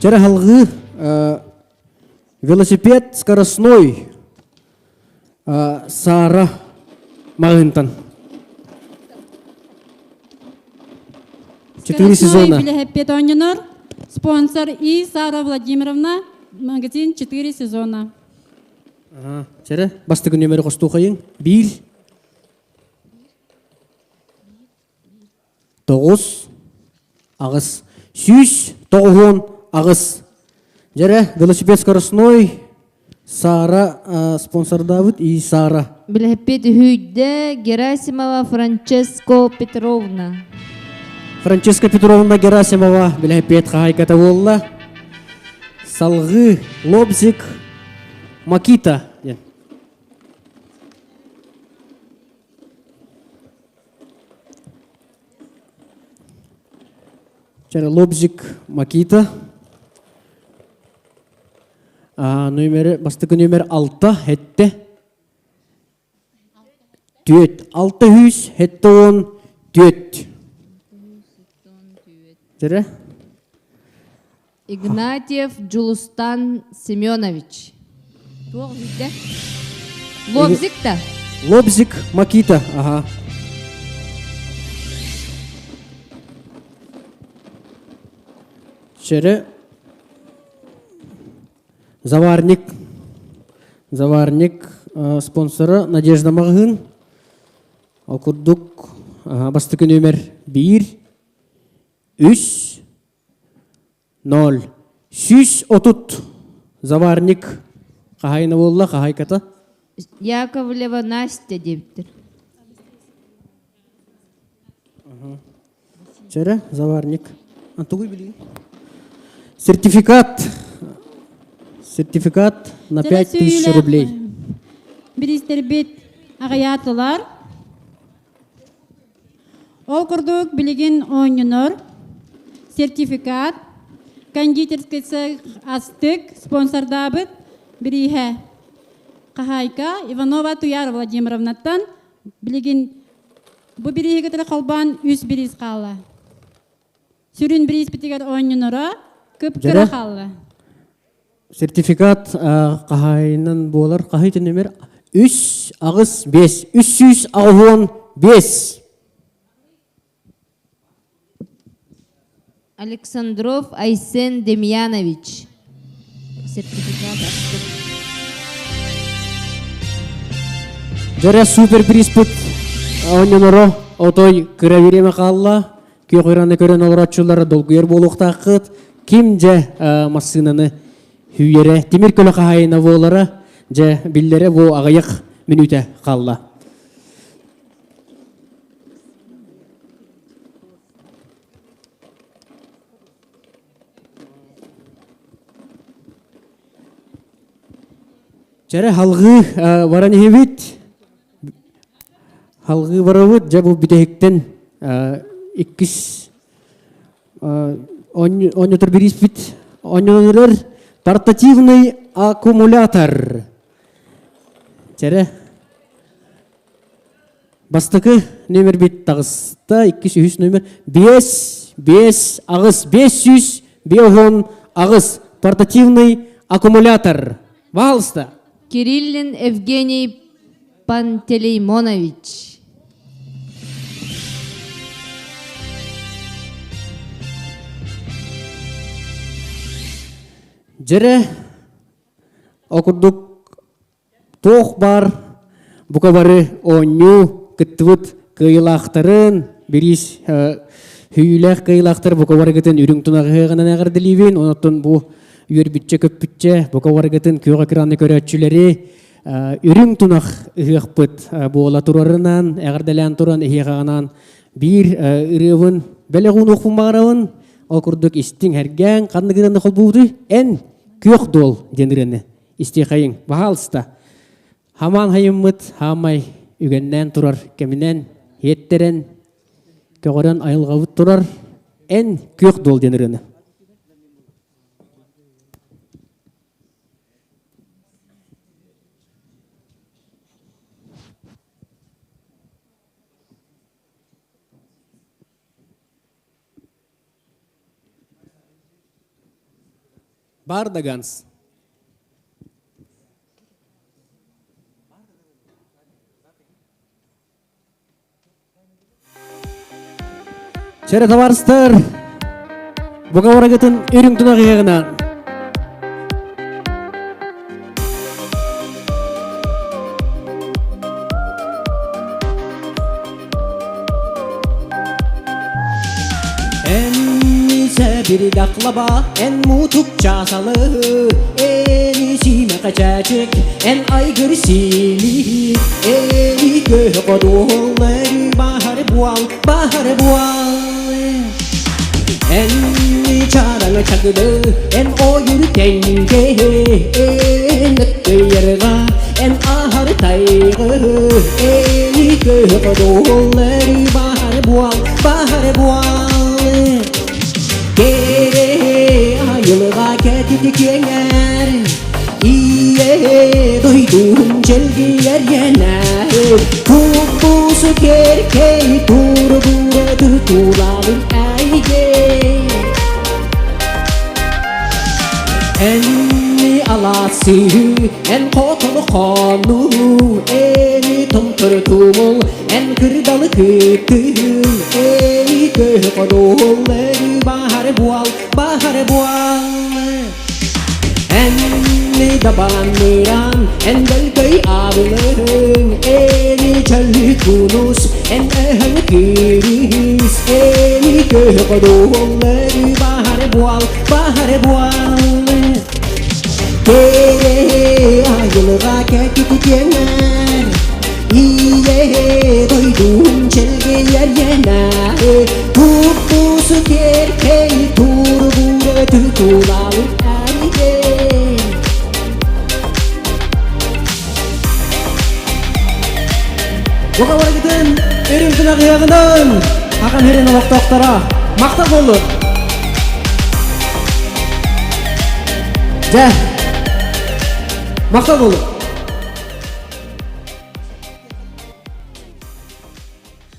Чэрэ халҕыы велосипед скоростной Сара маҕыынтан. Четыре сезона. Билэһэппиэт оонньонор. Спонсор И Сара Владимировна, магазин «Четыре сезона». Чэрэ, бастакы нүөмэри хостуохайыҥ. Биир. Тоҕус. Аҕыс. 198. Дьэрэ, велосипед скоростной Сара спонсордаабыт и Сара. Билэһиппит үһүйдэ Герасимова Франческо Петровна. Франческа Петровна Герасимова билэһиппиэт хаһайката буолла. Салгыы Лобзик Макита диэн. Чара Лобзик Макита. Номері, бастакы номер 6, хетте. Түөт. Алта хүс, хетте он, түөт. Тире? Игнатьев Джулустан Семенович. Туох үһүйдэ? Лобзик да? Лобзик Макита, ага. Чэрэ Заварник. Заварник спонсора Надежда маҕаһыын. Ол курдук бастакы нүөмэр 1, 3, 0. 130 заварник хаһайына буолла, хаһайката. Яковлева Настя диэбиттэр. Чэрэ, заварник. Тугуй билигин? Сертификат. Сертификат на 5000 рублей. Бириистербит аҕыйаатылар. Ол курдук билигин оонньонор сертификат, кондитерский цех астык спонсордаабыт бирииһэ хаһаайка Иванова Туяра Владимировнаттан билигин бу бирииһигитин холбоон үс бириис хаалла. Сүрүн бирииспитигэр оонньоноро кып-кыра хаалла. Сертификат хаһаайынан буолар хаһыйты номер 3 аҕыс 5 385. Александров Айсен Демьянович. Сертификат астык. Дьэрэ супер приспыт оонньоноро отой кыра бириэмэ хаалла. Күөх ыраны көрөн олороччулар долгуйар буолуохтааххыт. Ким дьэ массыынаны хүүйэрэ, тимир көлө хаһаайына буолара дьэ биллэрэ бу аҕыйах мүнүүтэ хаалла. Чэрэ халҕыы баран иһибит. Халҕыы барабыт. Дьэ бу бүтэһиктэн иккис оонньотор бирииспит оонньонор портативный аккумулятор. Чэрэ Бастакы номербит таҕыста, иккис, үһүс номер 5, 5, аҕыс, 558 портативный аккумулятор. Пожалуйста. Кириллин Евгений Пантелеймонович. Дьэрэ, ол курдук Туох баар бука бары оонньуу кыттыбыт кыайыылаахтарын, бириис сүүйүүлээх кыайыылаахтар бука барыгытын үрүҥ тунаҕыһыаҕынан эҕэрдэлиибин. Онтон бу үөрбүччэ-көппүччэ бука барыгытын күөх экраны көрөөччүлэри үрүҥ тунах ыһыахпыт буола турарынан эҕэрдэлээн туран эһиэхэҕинаан биир ырыабын бэлэх уунуохпун баҕарабын. Ол курдук истиҥ һэргээҥ ханныгынан да холбуутуй эн күөх дуол диэн ырыаны Истиэхэйиҥ, баһаалыста. Хамаан хайыммыт хаамай үгэннээн турар кэминэн иэттэрэн, көҕөрөн айылҕабыт турар эн күөх дуол диэн ырыаны. Бар да Ганс. Чэрэ товарыстар, буга барагытын үрүҥ тунах ыһыаҕынан. Сэбирдаклаба, эн мутук часалы, эни симэхэ чээчик, эн айгыр сили, эни көһө кодуоллары баһары буал, баһары буал. Эн чараҥа чагыды, эн ойур тэҥҥэ, эн өттөйөрга, эн аһар тайгы, эни көһө кодуоллары баһары буал, баһары буал. Кэрэ айылҕа кэтит киэҥэр, Ийэ дойдум чэлгийэр йэнээр, Куппус кэркэй турбура тутулабын эйгэ. Эн алаасы, эн хотон хону, Эни томтор тумул, эн кырдалы кытыл, Эни көһө конул, эри баһар. буал, баһар буал. Эн дабаныран, эн дэлтэй аабылыһыҥ, эни чөллүкунус, эн өһөҥ кирис, эни көһөкодуоллары баһар буал, баһар буал. Кэрэ айылҕа кэкитиэнэр, Ийэ дойдум чэлгийэр иэнэ, Туппусу кэркэй турбура тутулалын әриге. Бука барыгытын өрүм тунагыягынан Ахан херин олохтоохторо махтал боллун. Дьэ, махтал боллун.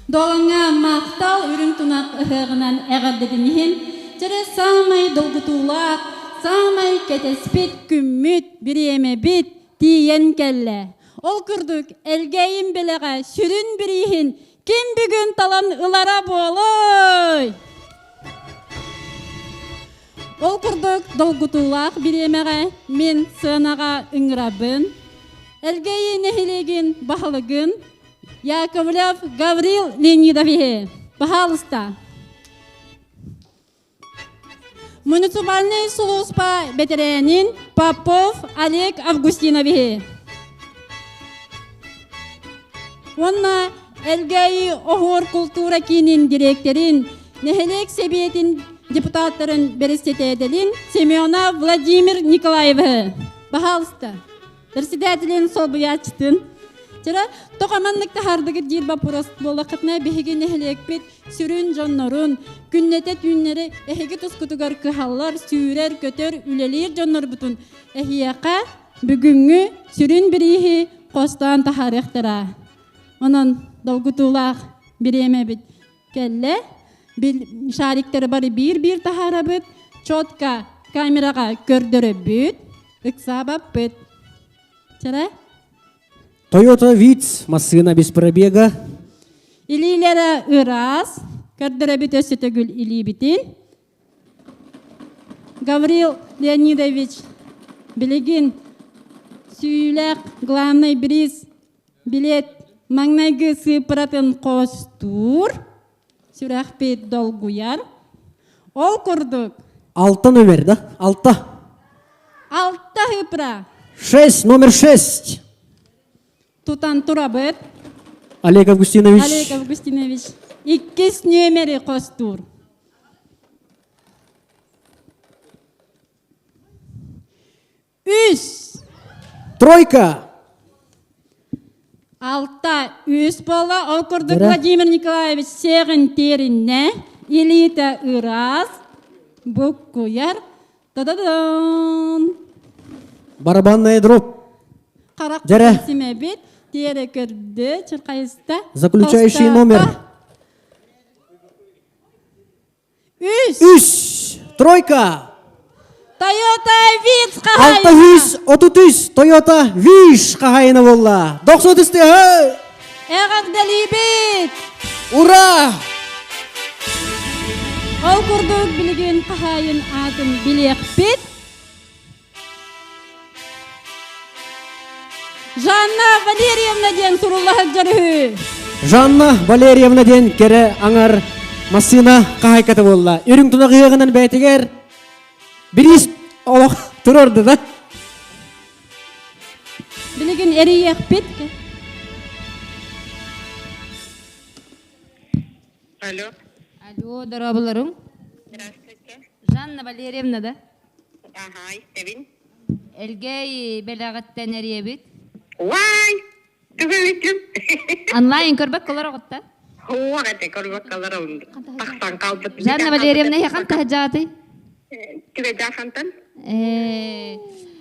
Долаҥҥа махтал үрүҥ тунах ыһыаҕынан эҕэрдэтин иһин чэрэ саамай долгутуулаах, саамай кэтэспит күммүт, бириэмэбит тиийэн кэллэ. Ол курдук Элгээйим бэлэҕэ сүрүн бирииһин ким бүгүн талан ылара буолуой? Ол курдук долгутуулаах бириэмэҕэ мин сыанаҕа ыҥырабын. Элгээйи нэһилиэгин баһылыгын Яковлев Гаврил Леонидовиһы. Пожалуйста. Муниципальный сулууспа бэтэрээнин Попов Олег Августиновиһы. Уонна Элгээйи оһуор култуура киинин дириэктэрин, нэһилиэк сэбиэтин депутаттарын бэрэссэдээтэлин Семенов Владимир Николаевиһы. Пожалуйста. Председателин солбуйааччытын. Чара тоҕо маннык таһаардыгыт диир вопрос буоллаххытына биһиги нэһилиэкпит сүрүн дьоннорун күннэтэ түүннэри эһиги тускутугар кыһаллар, сүүрэр, көтөр, үлэлиир дьоннорбутун эһиэхэ бүгүҥҥү сүрүн бирииһи хостоон таһаарыахтара. Онон долгутуулаах бириэмэбит кэллэ. Шариктары бары биир-биир таһаарабыт, четко камераҕа көрдөрөбүт, ыксаабаппыт. Чара? Toyota Vitz массыына без пробега. Илиилэрэ ыраас, көрдөрөбүт өссө төгүл илиибитин. Гаврил Леонидович билигин сүүйүүлээх главный приз билет маҥнайгы сыыппаратын хостуур, сүрэхпит долгуйар. Ол курдук. Алта номер, да? Алта. Алта сыыппара. Шесть, номер шесть. Тутан турабыт. Олег Августинович. Олег Августинович. Иккис нүөмэри хостуур. Үс. Тройка. Алта үс буолла. Ол курдук Владимир Николаевич сиэҕин тиэриннэ, илиитэ ыраас, буккуйар. Та-да-дан! Барабанная дробь. Харах симэбит, тиэрэ көрдө, чырхайыста. Заключающий номер. Үс. Үс. Тройка. Toyota Vitz Алта үс, отут үс, Toyota Виш хаһайына буолла. Дохсот үсте, Эҕэрдэлиибит! Ура! Ол курдук билигин хаһаайын аатын билиэхпит. Жанна Валерьевна диэн сурулла сылдьар үһү. Жанна Валерьевна диэн кэрэ аҥар массыына хаһайката буолла. Үрүҥ тунах ыһыаҕынан бэйэтигэр бириис олох турорду да. Билигин эрийиэхпит. Алло. Алло, дорооболоруҥ. Здравствуйте. Жанна Валерьевна да? Ага, истэбин. Элгэй бэлэҕиттэн эрийэбит. Уай! Түгүбүтүм. Онлайн көрбөккөлөр оҕутта. Хуох этэ көрбөккөлөр тахсан калбыт. Жанна Валерьевна эһиэхэн таһдьаатый? Түгэдьаахантан. Э,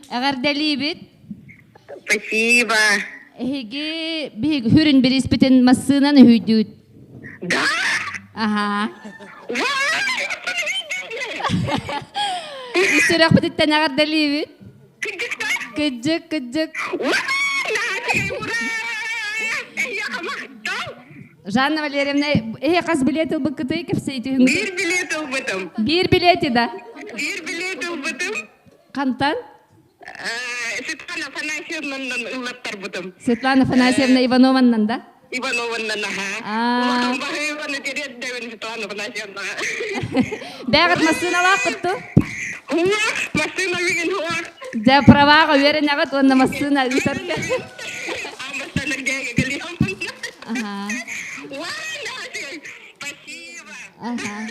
эҕэрдэлиибит. Спасибо. Эһиги биһиги хүрүн бириспитин массыынан үһүйдүүт. Да! Аха. Сүрэхпититтэн эҕэрдэлиибит. Кыдьык, кыдьык. Жанна Валерьевна, эһи хас билет ылбыккытый кэпсэйтүһүҥ? Биир билет ылбытым. Биир билети да? Биир билет ылбытым. Хантан? Светлана Афанасьевнаннан ыллаттарбытым. Светлана Афанасьевна Иванованнан да? Иванованнан, аха. Улахан баһыыбаны тириэрдэбин Светлана Афанасьевнаҕа. Бэҕит массыыналаах кутту? Хуах, массыына бүгүн хуах. Дьэ, праваҕа үөрэнэҕит уонна массыына ыытарга. Ага. Ага.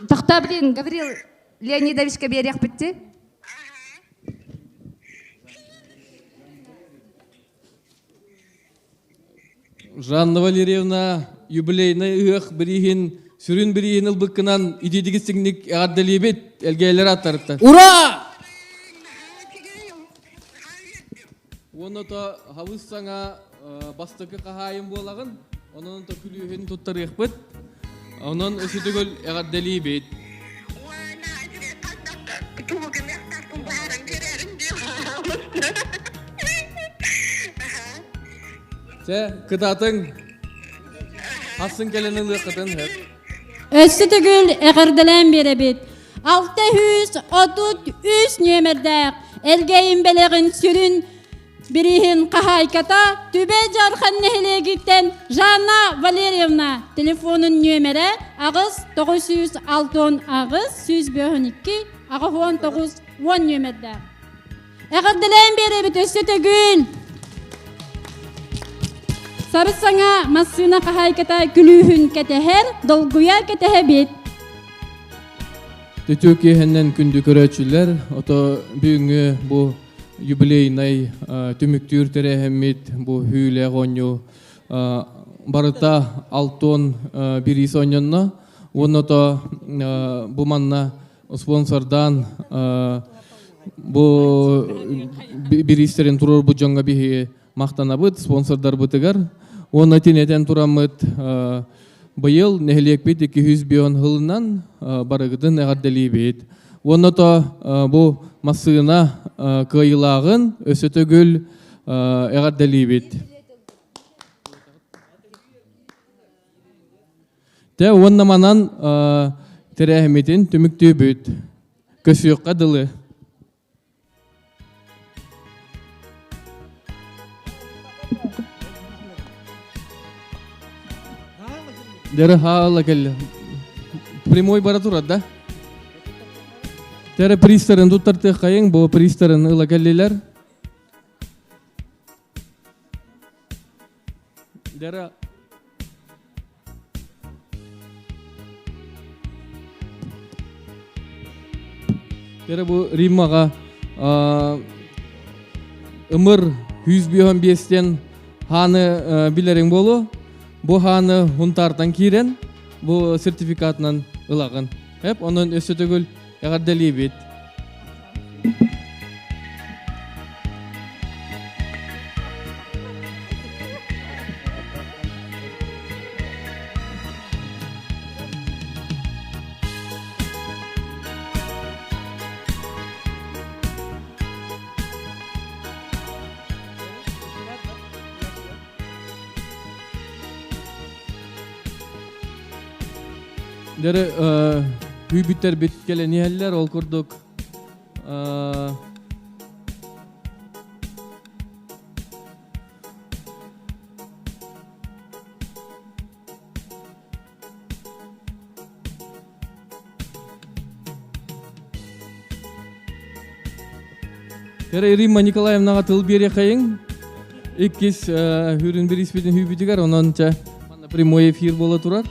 Тохтоо, блин, Гаврил Леонидовичка биэриэхпитти. Жанна Валерьевна юбилейнай ыһыах бирииһин сүрүн бирииһин ылбыккынан итиитигит сиҥник эҕэрдэлиибит элгээйлэр аттарыттан. Ура! Уонна то хабыс саҥа бастакы хаһаайын буолаҕын, онон то күлүүһүн туттарыахпыт. Онон өсүтүгүл эҕэрдэлиибит. Чэ, кытаатыҥ. Хассын кэлэн ылыаххытын сөп. Өссө төгүл эҕэрдэлээн биэрэбит. 633 нүөмэрдээх Элгэйин бэлэҕин сүрүн бирииһин хаһаайката Түбэ Дьархан нэһилиэгиттэн Жанна Валерьевна телефонун нүөмэрэ аҕыс 968 152 89 10 нүөмэрдээх. Эҕэрдэлээн биэрэбит өссө төгүл! Сары саҥа массыына хаһаайката күлүүһүн кэтэһэр, долгуйа кэтэһэбит. Түтүү киэһэннэн күндү көрөөччүлэр, ото бүгүҥҥү бу юбилейнай түмүктүүр тэрээһиммит бу хүүлээх оонньуу барыта алтон бириис оонньонно. Уонна то бу манна спонсордаан бу бириистерин туруорбут дьоҥҥо биһиги махтанабыт спонсордарбытыгар. Уонна тинэтэн тураммыт быйыл нэһилиэкпит 200 бион сылынан барыгытын эҕэрдэлиибит. Уонна то бу массыына кыайыылааҕын өссө төгүл эҕэрдэлиибит. Тэ уонна манан тэрээһиммитин түмүктүүбүт. Көсүөххэ дылы. Дere хаала кэллэ. Прямой бара турар да? Тере пристарын туттартыаххайыҥ, бу пристарын ыла кэллилэр. Дера Тере бу Риммаҕа ымыр 105-тен хааны билэриҥ буолуо. Бу хааны Хунтаартан киирэн бу сертификатынан ылаҕын. Эп онон өссө төгүл эҕэрдэлиибит. Дьэ күүбүттэрбит кэлэн иһэллэр, ол курдук Кэрэ Римма Николаевнаҕа тыл биэриэхэйиҥ. Иккис хүрүн бириспитин хүүбүтүгэр, онон чэ манна прямой эфир буола турар.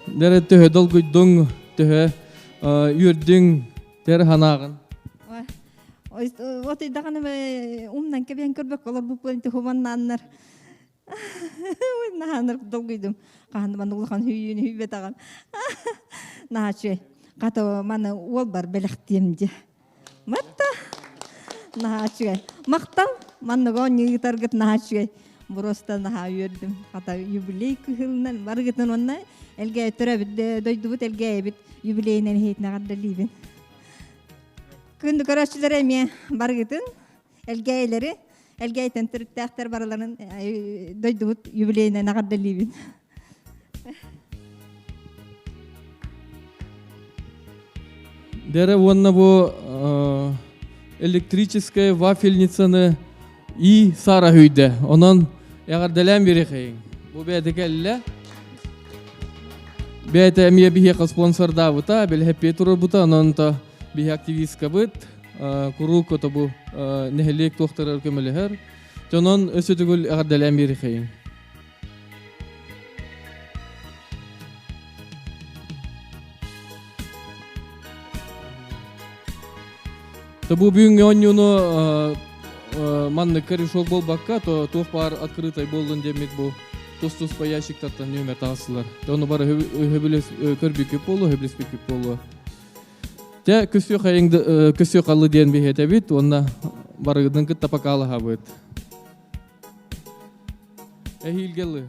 Дэрэ төһө долгуйдуҥ, төһө үөрдүҥ, тэр ханааҕын. Вот идаҕаны умнан кэбиэн көрбөккө олорбуппун туһуманнааннар наһаанар долгуйдум. Хаһан манна улахан хүйүүнү хүйбэтэҕим. Наһаа Хата маны уолбар бэлэхтиэм дии. Матта наһаа үчүгэй. Махтал манныга оонньуу наһаа үчүгэй. Просто наһаа үөрдүм. Хата юбилей кыһылынан барыгытын онно элгээ төрөбүт дойдубут элгээбит юбилейинэн иһитинэ Элгээйтэн төрүттээхтэр барыларын дойдубут юбилейынан эҕэрдэлиибин. Дэрэ уонна бу электрическая вафельницаны и сара хүйдэ. Онон эҕэрдэлээн биэриэхэйиҥ. Бу бэйэтэ кэллэ. Бэйэтэ эмиэ биһиэхэ спонсордаабыта, бэлэһэппиэ турарбыта, онон то биһи активисткабыт, куруук ото бу нэһилиэк туохтарар көмөлөһөр. Онон өссө төгүл эҕэрдэлээн биэриэхэйиҥ. Бу бүгүҥҥү оонньууну маннык корешок буолбакка, то туох баар открытай буоллун диэммит бу тус-туспа ящиктартан нүөмэр таҕыстылар. Ону бары көрбүккүт буолуо, өһөбүлэспиккит буолуо. Дьэ, көсүөх көсүөх аллы диэн биһиэтэбит уонна барыгытын кытта покалаһабыт. Эһиилгэ ылы.